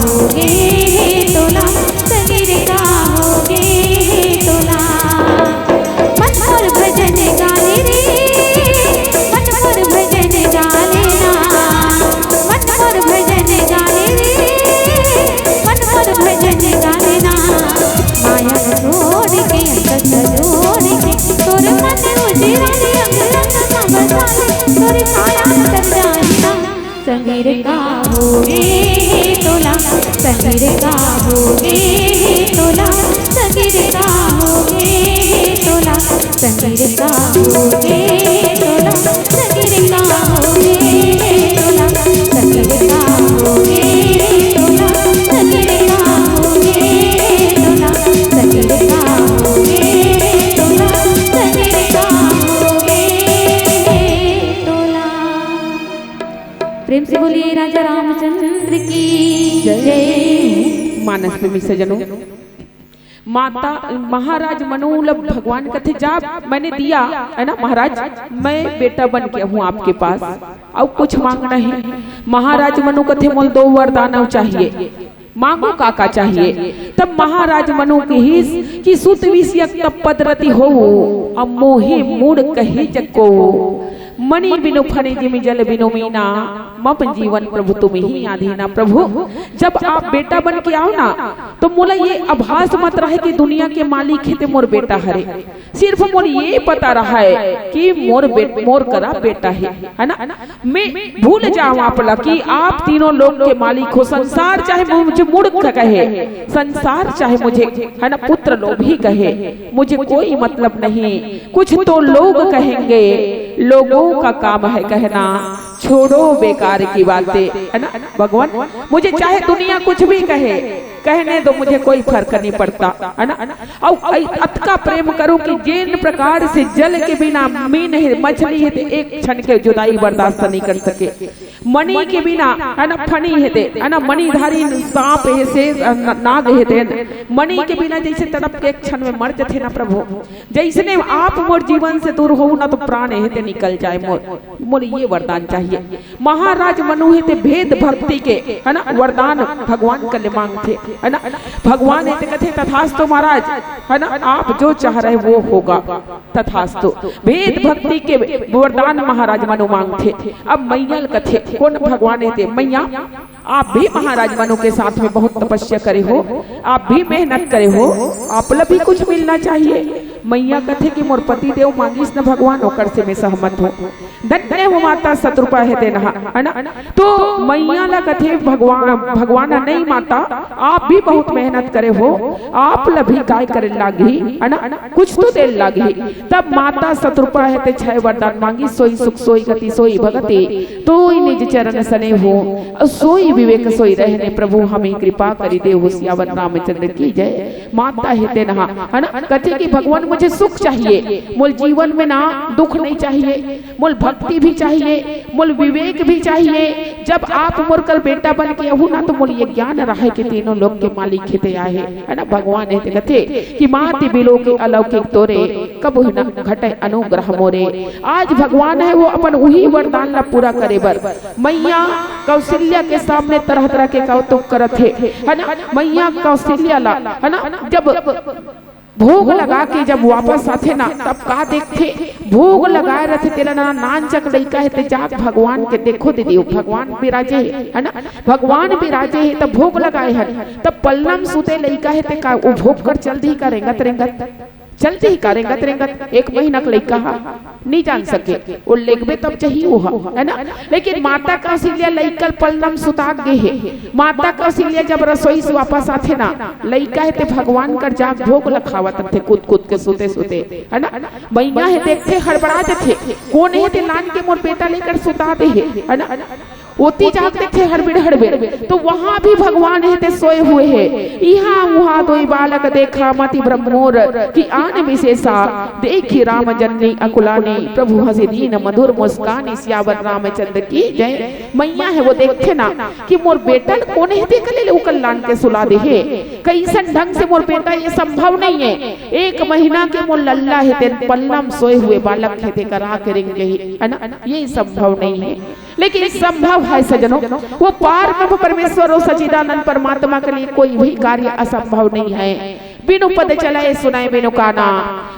होगे हे तोला, संगी रे का होगे हे तोला। मन मोर भजन गाले रे, मन मोर भजन गाले ना, मन मोर भजन गाले रे, मन मोर भजन गाले ना। माया छोड़ के अंग जोड़ के, तोर मन उजरा ले अंग अंग मा बसा ले, तोर काया कर जानी ना। संगी रे का होगे हे तोला, संगी रे का होगे हे तोला, संगी रे का होगे हे तोला, संगी रे का होगे हे तोला, संगी रे का होगे हे तोला, संगी रे का होगे हे तोला, संगी रे का होगे हे तोला, संगी रे का होगे हे तोला, संगी रे का होगे हे तोला। प्रेम से बोलिए राजा रामचंद्र की जय। मानस प्रेमी सज्जनों, माता, महाराज मनु ल भगवान कथे, "जा, मैंने दिया है ना महाराज, मैं बेटा बन के हूँ आपके पास, अउ कुछ मांगना है?" महाराज मनु कथे, "मोल दो वरदान अउ चाहिए।" मांगो का का चाहिए। तब महाराज मनु किहिस कि सुत विषयक तप पद रति होवो, अब मोहे मूढ़ कहे जग कोवो। मणि बिनु फणि जिमि जल बिनु मीना, मम जीवन प्रभु तुमहिं अधीना। प्रभु, जब आप बेटा बन के आओ ना, तो मोला ये आभास मत रहे कि दुनिया के मालिक हे ते मोर बेटा हरे। सिर्फ मोर ये पता रहय कि मोर बे-, मोर करा बेटा हे, है ना? मैं भूल जाऊं आप ला कि आप तीनों लोक के मालिक हो। संसार चाहे मुझे मूर्ख कहे, संसार चाहे मुझे, है ना, पुत्र लोभी कहे, मुझे कोई मतलब नहीं। कुछ तो लोग कहेंगे, लोगों का काम है कहना, छोड़ो बेकार की बातें, है ना भगवान? मुझे चाहे दुनिया कुछ भी कहे, कहने दो, मुझे कोई फर्क नहीं पड़ता, है ना? अउ अतका प्रेम करूं कि जिन प्रकार से जल के बिना मीन हे, मछली हे, ते एक क्षण के जुदाई बर्दाश्त नहीं कर सके। मणि के बिना, है ना, फणि हे ते, है ना, मणिधारी सांप हे, शेष, अ, न-, नाग हे ते, मणि के बिना जैसे तड़प के एक क्षण में मर जथे ना प्रभु, जैसने आप मोर जीवन से दूर हो ना, तो प्राण हे ते निकल जाए मोर। मोर ये वरदान चाहिए। महाराज मनु हे ते भेद भक्ति के, है ना, वरदान भगवान कर ले मांगथे, है ना। भगवान हे ते कथे, "तथास्तु महाराज, है ना, आप जो चाह रहे वो होगा, तथास्तु।" भेद भक्ति के वरदान महाराज मनु मांगथे। अब मैया ल कथे, कोन भगवान हे ते, "मैया, आप भी महाराज मनु के साथ में बहुत तपस्या करे हो, आप भी मेहनत करे हो, आप ला भी कुछ मिलना चाहिए।" मैया कथे कि मोर पति देव मांगिस न भगवान, ओकर से मैं सहमत हूँ। धन्य हो माता सतरूपा हे ते नहा, है ना? तो मैया ला कथे भगवान, भगवान नहीं माता, आप भी बहुत मेहनत करे हो, आप ला भी काय करे लागही, है ना? कुछ तो दे लागही। तब माता सतरूपा हे ते छह वरदान मांगी, सोई सुख सोई गति सोई भगति, तोई निज चरण सने हो, सोई विवेक सोई रहने, प्रभु हमें कृपा करी दे हो। सियावर रामचंद्र की जय। माता हे ते नहा, है ना? कथे कि भगवान मुझे सुख चाहिए, मोल जीवन में ना दुख नहीं चाहिए, मोल भक्ति भी चाहिए, मोल विवेक भी चाहिए। जब आप मोर कर बेटा बन के आहू ना, तो मोल ये ज्ञान रहे कि तीनों लोक के मालिक हे ते आहे, है ना? भगवान हे ते कथे कि मात बिलो के अलौकिक तोरे, कबहु न घटे अनुग्रह मोरे। आज भगवान हे वो अपन उही वरदान ला पूरा करे बर मैया कौशल्या के सामने तरह तरह के कौतुक करत हे, है ना? मैया कौशल्या ला, है ना, जब भोग लगा के जब वापस आथे ना, तब का देखथे? भोग लगाए रथे तेला ना, नानचक लइका हे ते जाके भगवान के देखो दीदी, भगवान बिराजे हे, है ना? भगवान बिराजे हे, तब भोग लगाए हन, तब पलना म सुते लइका हे ते का वो भोग कर चल दिही का रेंगत रेंगत? चल दिही का रेंगत रेंगत? एक महीना के लइका हा, नहीं जान सके, वो लेगबे तब जही वो हा, है ना? लेकिन माता कौशल्या लइका ल पलना म सुता गे हे। माता कौशल्या जब रसोई से वापस आथे ना, लइका हे ते भगवान कर जाग भोग ल खावत रथे, कूद कूद के सुते सुते, है ना? मैया हे देखथे, हड़बड़ा जथे, कोन हे ते लान के मोर बेटा ल एकर सुता दे हे, है ना? ओती जाके देखथे हड़बड़ हड़बड़, तो वहां भी भगवान हे ते सोए हुए हे। इहां उहां दोई बालक देखा मति भ्रम मोर, कि आन बिसेसा देखि राम जननी अकुलानी। प्रभु हंसी दीन मधुर मुस्कानी। सियावर रामचंद्र की जय। मैया हे वो देखथे ना कि मोर बेटा ल कोन हे ते कले ले उकर लान के सुला दे हे। कइसन ढंग से मोर बेटा, ये संभव नहीं है। एक महीना के मोर लल्ला हे ते पलना म सोए हुए बालक हे ते करा के रेंग गई, है ना? ये संभव नहीं है। लेकिन संभव है सजनों, वो पार ब्रह्म परमेश्वर और सच्चिदानंद परमात्मा के लिए कोई भी कार्य असंभव नहीं है। बिनु पद चले सुनाए बिनु काना,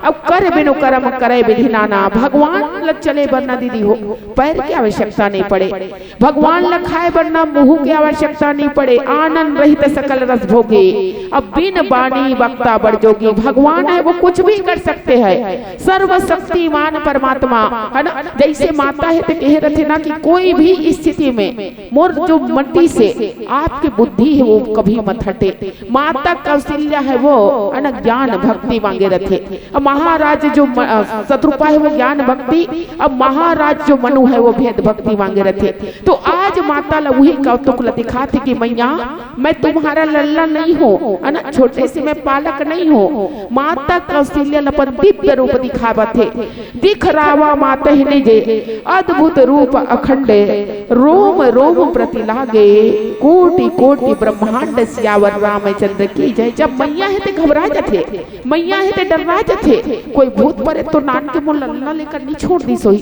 अब कर बिनु कर्म करे विधि नाना। भगवान ल चले बर ना दीदी हो, पैर की आवश्यकता नहीं पड़े, भगवान ल खाए बर ना मुंह की आवश्यकता नहीं पड़े, आनंद रहित सकल रस भोगे, अब बिन बानी वक्ता बड़ जोगी। भगवान है, वो कुछ भी कर सकते हैं, सर्वशक्तिमान परमात्मा है ना। जैसे माता है तो कहे रहते ना कि कोई भी स्थिति में मोर जो मति से आपके बुद्धि है वो कभी मत हटे। माता कौशल्या है वो है ना ज्ञान भक्ति मांगे रहते। अब महाराज जो म-, अ, शतरूपा है वो ज्ञान भक्ति, अब महाराज जो मनु है वो भेद भक्ति मांगे रहते। तो आज माता ला वही कौतुक ला दिखाथे कि मैया मैं तुम्हारा लल्ला नहीं हूँ, है ना, छोटे से मैं बालक नहीं हूँ। माता कौशल्या ला अपन दिव्य रूप दिखावत हे। दिख रावा मातहि निज अद्भुत रूप अखंड, रोम रोम प्रति लागे कोटि कोटि ब्रह्मांड। सियावर रामचंद्र की जय। जब मैया हे ते घबरा जाथे, मैया हे ते डर्रा जाथे, कोई भूत परेत तो नान के मोर लल्ला लेकर नहीं छोड़ दिस होही।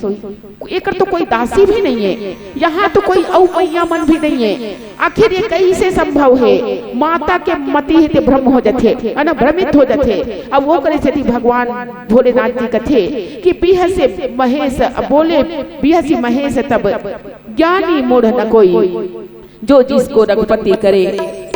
एकर तो कोई दासी भी नहीं है, यहाँ तो कोई अउ मैया मन भी नहीं है। आखिर ये कैसे संभव है? माता के मति हे ते भ्रम हो जाथे, है ना, भ्रमित हो जाथे। अब वो करे सेती भगवान भोलेनाथ जी कथे कि बिहसे महेश बोले, बिहसी महेश तब ज्ञानी मूढ़ न कोई, जो जिसको रघुपति करे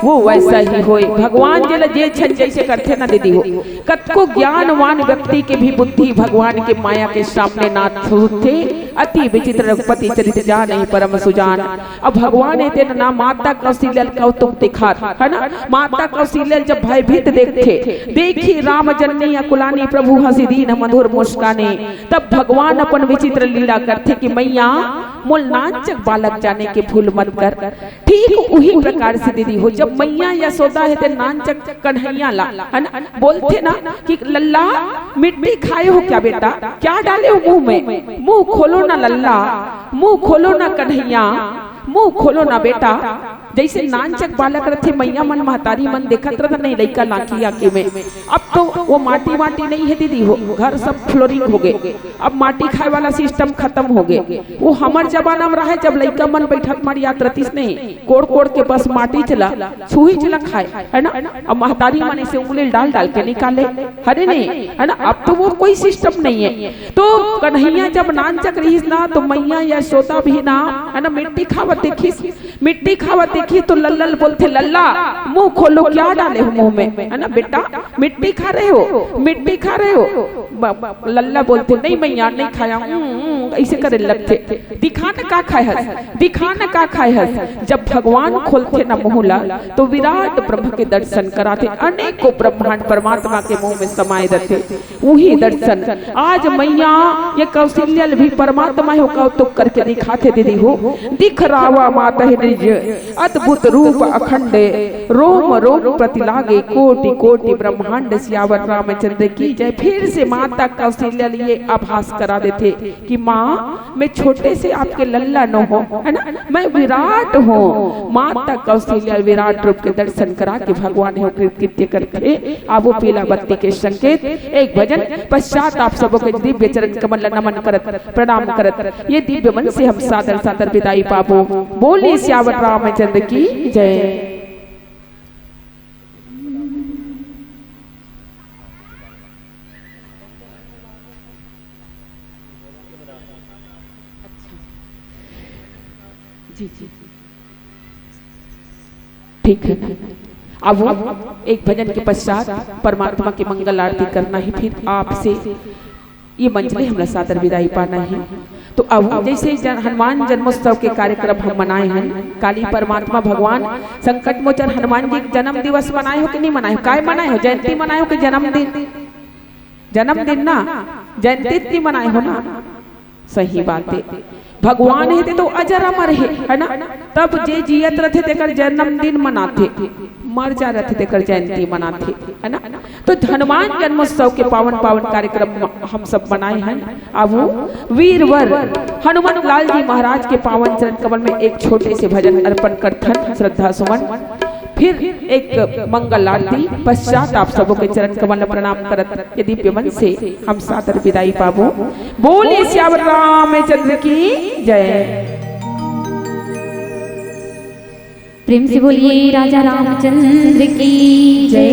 वो वैसा ही होय। भगवान जेला जे छन जैसे करथे ना दीदी हो, कतको ज्ञानवान व्यक्ति के भी बुद्धि भगवान के माया के सामने ना थूथे। अति विचित्र रघुपति चरित जानहि परम सुजान। अब भगवान हे तेन ना माता कौशल्या ल कौतुक दिखात, है ना, माता कौशल्या ल जब भयभीत देखथे, देखी राम जननी अकुलानी प्रभु हंसी दीन मधुर मुस्कानी, तब भगवान अपन विचित्र लीला करथे कि मैया मोल नानचक बालक जाने के भूल मत कर। ठीक उही प्रकार से दीदी हो, जब मैया यशोदा हे ते नानचक कन्हैया ला, है ना, बोलथे ना कि लल्ला मिट्टी खाए हो क्या बेटा, क्या डाले हो मुंह में, मुंह खोलो ना लल्ला, मुंह खोलो ना कन्हैया, मुंह खोलो ना बेटा। जैसे नानचक बालक रथे, मैया मन महतारी मन देखत रथे नहीं लइका लाकी आकी में। अब तो वो माटी वाटी नहीं है दीदी हो, घर सब फ्लोरिंग हो गए। अब माटी खाए वाला सिस्टम खत्म हो गए। वो हमर जमाना में रहे, जब लइका मन बैठत मार याद रहतीस नहीं, कोड़ कोड़ के बस माटी चला, छुही चला खाए, है ना। अब महतारी मन इसे उंगली डाल डाल के निकाले, हरे नहीं, है ना। अब तो वो कोई सिस्टम नहीं है। तो कन्हैया जब नानचक रहीस ना, तो मैया यशोदा भी ना, है ना, मिट्टी खावत देखीस, मिट्टी खावत देखीस तो लल्ला ल बोलथे, लल्ला, मुंह खोलो, क्या डाले हो मुंह में, है ना बेटा, मिट्टी खा रहे हो, मिट्टी खा रहे हो। ब-, ब-, लल्ला बोलथे, नहीं मैया, नहीं खाया हूँ, हम्म, ऐसे करे लगथे। दिखा न का खाए हस, दिखा न का खाए हस। जब भगवान खोलथे न मुंह ला, तो विराट ब्रह्म के दर्शन कराथे, अनेकों ब्रह्मांड परमात्मा के मुंह में समाए रहथे। उही दर्शन आज मैया ये कौशल्या ल भी परमात्मा हो कौतुक करके दिखाथे दीदी हो। दिख रावा मातहि निज अद्भुत रूप अखंड, रोम रोम प्रति लागे कोटि कोटि ब्रह्मांड। सियावर रामचंद्र की जय। फिर से माता कौशल्या ल ये आभास करा देथे कि माँ, मैं छोटे से आपके लल्ला नो हूँ, है ना, मैं विराट हूँ। माता कौशल्या विराट रूप के दर्शन करा के भगवान हे कृतकृत्य करथे। आवो पीला बत्ती के संकेत, एक भजन पश्चात आप सबों के दिव्य चरण कमल ला नमन करत, प्रणाम करत, ये दिव्य मन से हम सादर सादर विदाई पाबो। बोले सियावर रामचंद्र की जय। जी, जी। ठीक है ना? अब वो एक भजन के पश्चात परमात्मा की मंगल आरती करना है, फिर आपसे ये मंच में हमला सादर विदाई पाना है। तो अब जैसे जन-, हनुमान जन्मोत्सव के कार्यक्रम हम मनाए हैं, काली परमात्मा भगवान संकट मोचन हनुमान जी के जन्म दिवस मनाए हो कि नहीं मनाए हो? काय मनाए हो? जयंती मनाए हो कि जन्मदिन? जन्मदिन ना, जयंती नहीं मनाए हो ना? सही बात है। भगवान हे ते तो अजर अमर हे, है ना? तब जे जियत रथे तेकर जन्मदिन मनाथे, मर जा रथे तेकर जयंती मनाथे, है ना? तो हनुमान जन्मोत्सव के पावन पावन कार्यक्रम हम सब मनाए हैं। अब वीरवर हनुमत लाल जी महाराज के पावन चरण कमल में एक छोटे से भजन अर्पण करथन, श्रद्धा सुमन। फिर एक मंगल आरती पश्चात आप सबों के चरण कमल प्रणाम करत ये दिव्य मन से हम सादर विदाई पाबो। बोले सियावर रामचंद्र की जय। प्रेम से बोलिए राजा रामचंद्र की जय।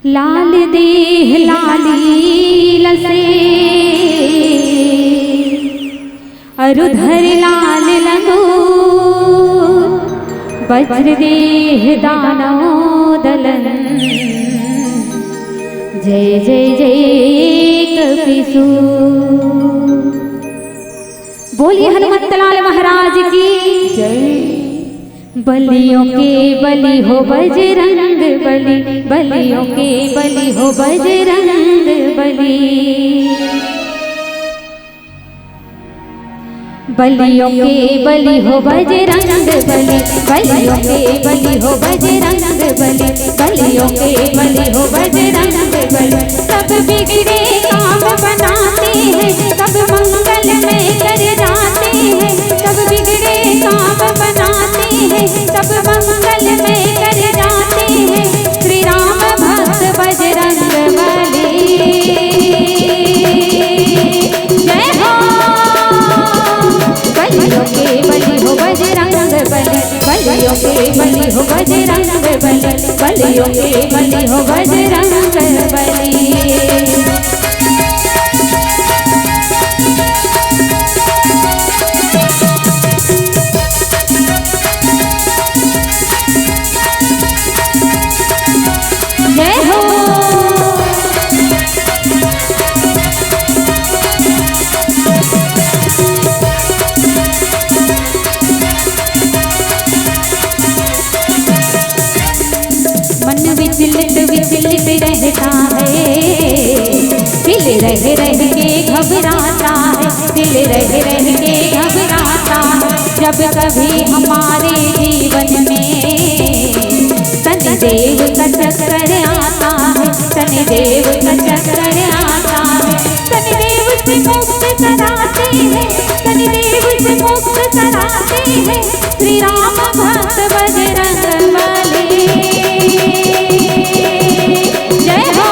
लाल देह लाली लसे, अरु धर लाल लंगू, वज्र देह दानव दलन। जय जय जय कपिसू। बोलिए हनुमंत लाल महाराज की जय। बलियों के बलि हो बजरंग बली, बलियों के बलि हो बजरंग बली। बलियों के बलि हो बजरंग बली, बलियों के बलि हो बजरंग बली, बलियों के बलि हो बजरंग बली। सब बिगड़े काम बनाते हैं, सब मंगल में कर जाते हैं, सब बिगड़े काम बनाते हैं, सब मंगल में कर जाते हैं। श्री राम भक्त बजरंग बली। जय हो। बलियों के बलि हो बजरंग बली, बलियों के बलि हो बजरंग बली, बलियों के बलि हो बजरंग बली। जय हो। मन विचलित विचलित रहता है, दिल रह रह के घबराता है, दिल रह रह के घबराता है। जब कभी हमारे जीवन में शनिदेव का चक्कर आता है, शनिदेव का चक्कर आता है, शनिदेव से मुक्त कराते हैं, शनिदेव से मुक्त कराते हैं। श्री राम भक्त बजरंग बली। जय हो।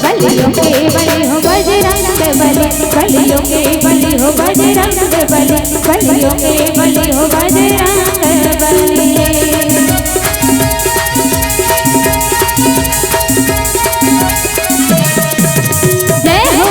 बलियों के बलि हो बजरंग बली, बलियों के बलि हो बजरंग बली, बलियों के बलि हो बजरंग बली। जय हो।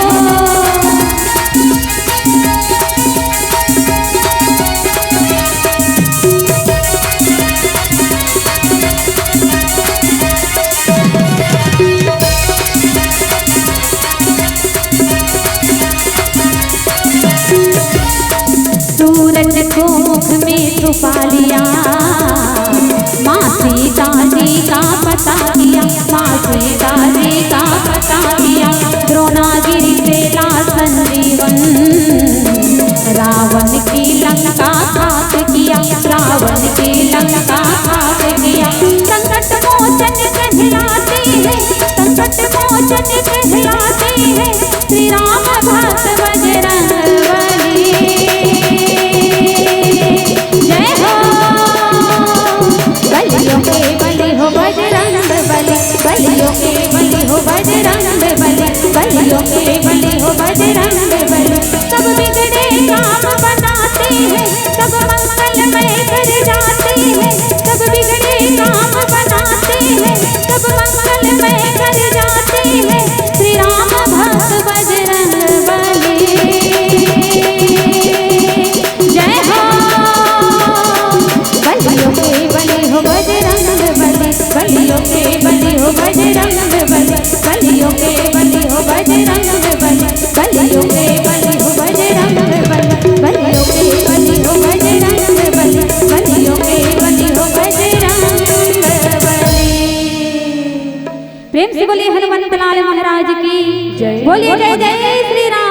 सूरज को मुख में छुपा लिया, माँ सीता जी का पता किया, माँ सीता जी का पता किया। द्रोणागिरि से ला संजीवन, रावण की लंका खाक किया, रावण की लंका खाक किया। संकट मोचन कहलाते हैं, संकट मोचन कहलाते हैं। श्री राम भक्त बजरंग बली। जय हो। बलियों के बलि हो बजरंग बली, बलियों के बलि हो बजरंग बली, बलियों के बलि हो बजरंग बली। सब बिगड़े काम बनाते हैं, सब मंगलमय कर जाते हैं, सब बिगड़े काम बनाते हैं, सब मंगलमय कर जाते हैं। श्री राम भक्त बजरंग बली। जय हो। बलियों के बलि हो बजरंग बली, बलियों के बलि हो बजरंग बली, बलियों के बलि हो बजरंग बली, बलियों के बलि हो बजरंग बली, बलियों के बलि हो बजरंग बली, बलियों के बलि हो बजरंग बली। प्रेम से बोलिए हनुमंत लाल महाराज की जय। बोलिए जय जय श्री राम।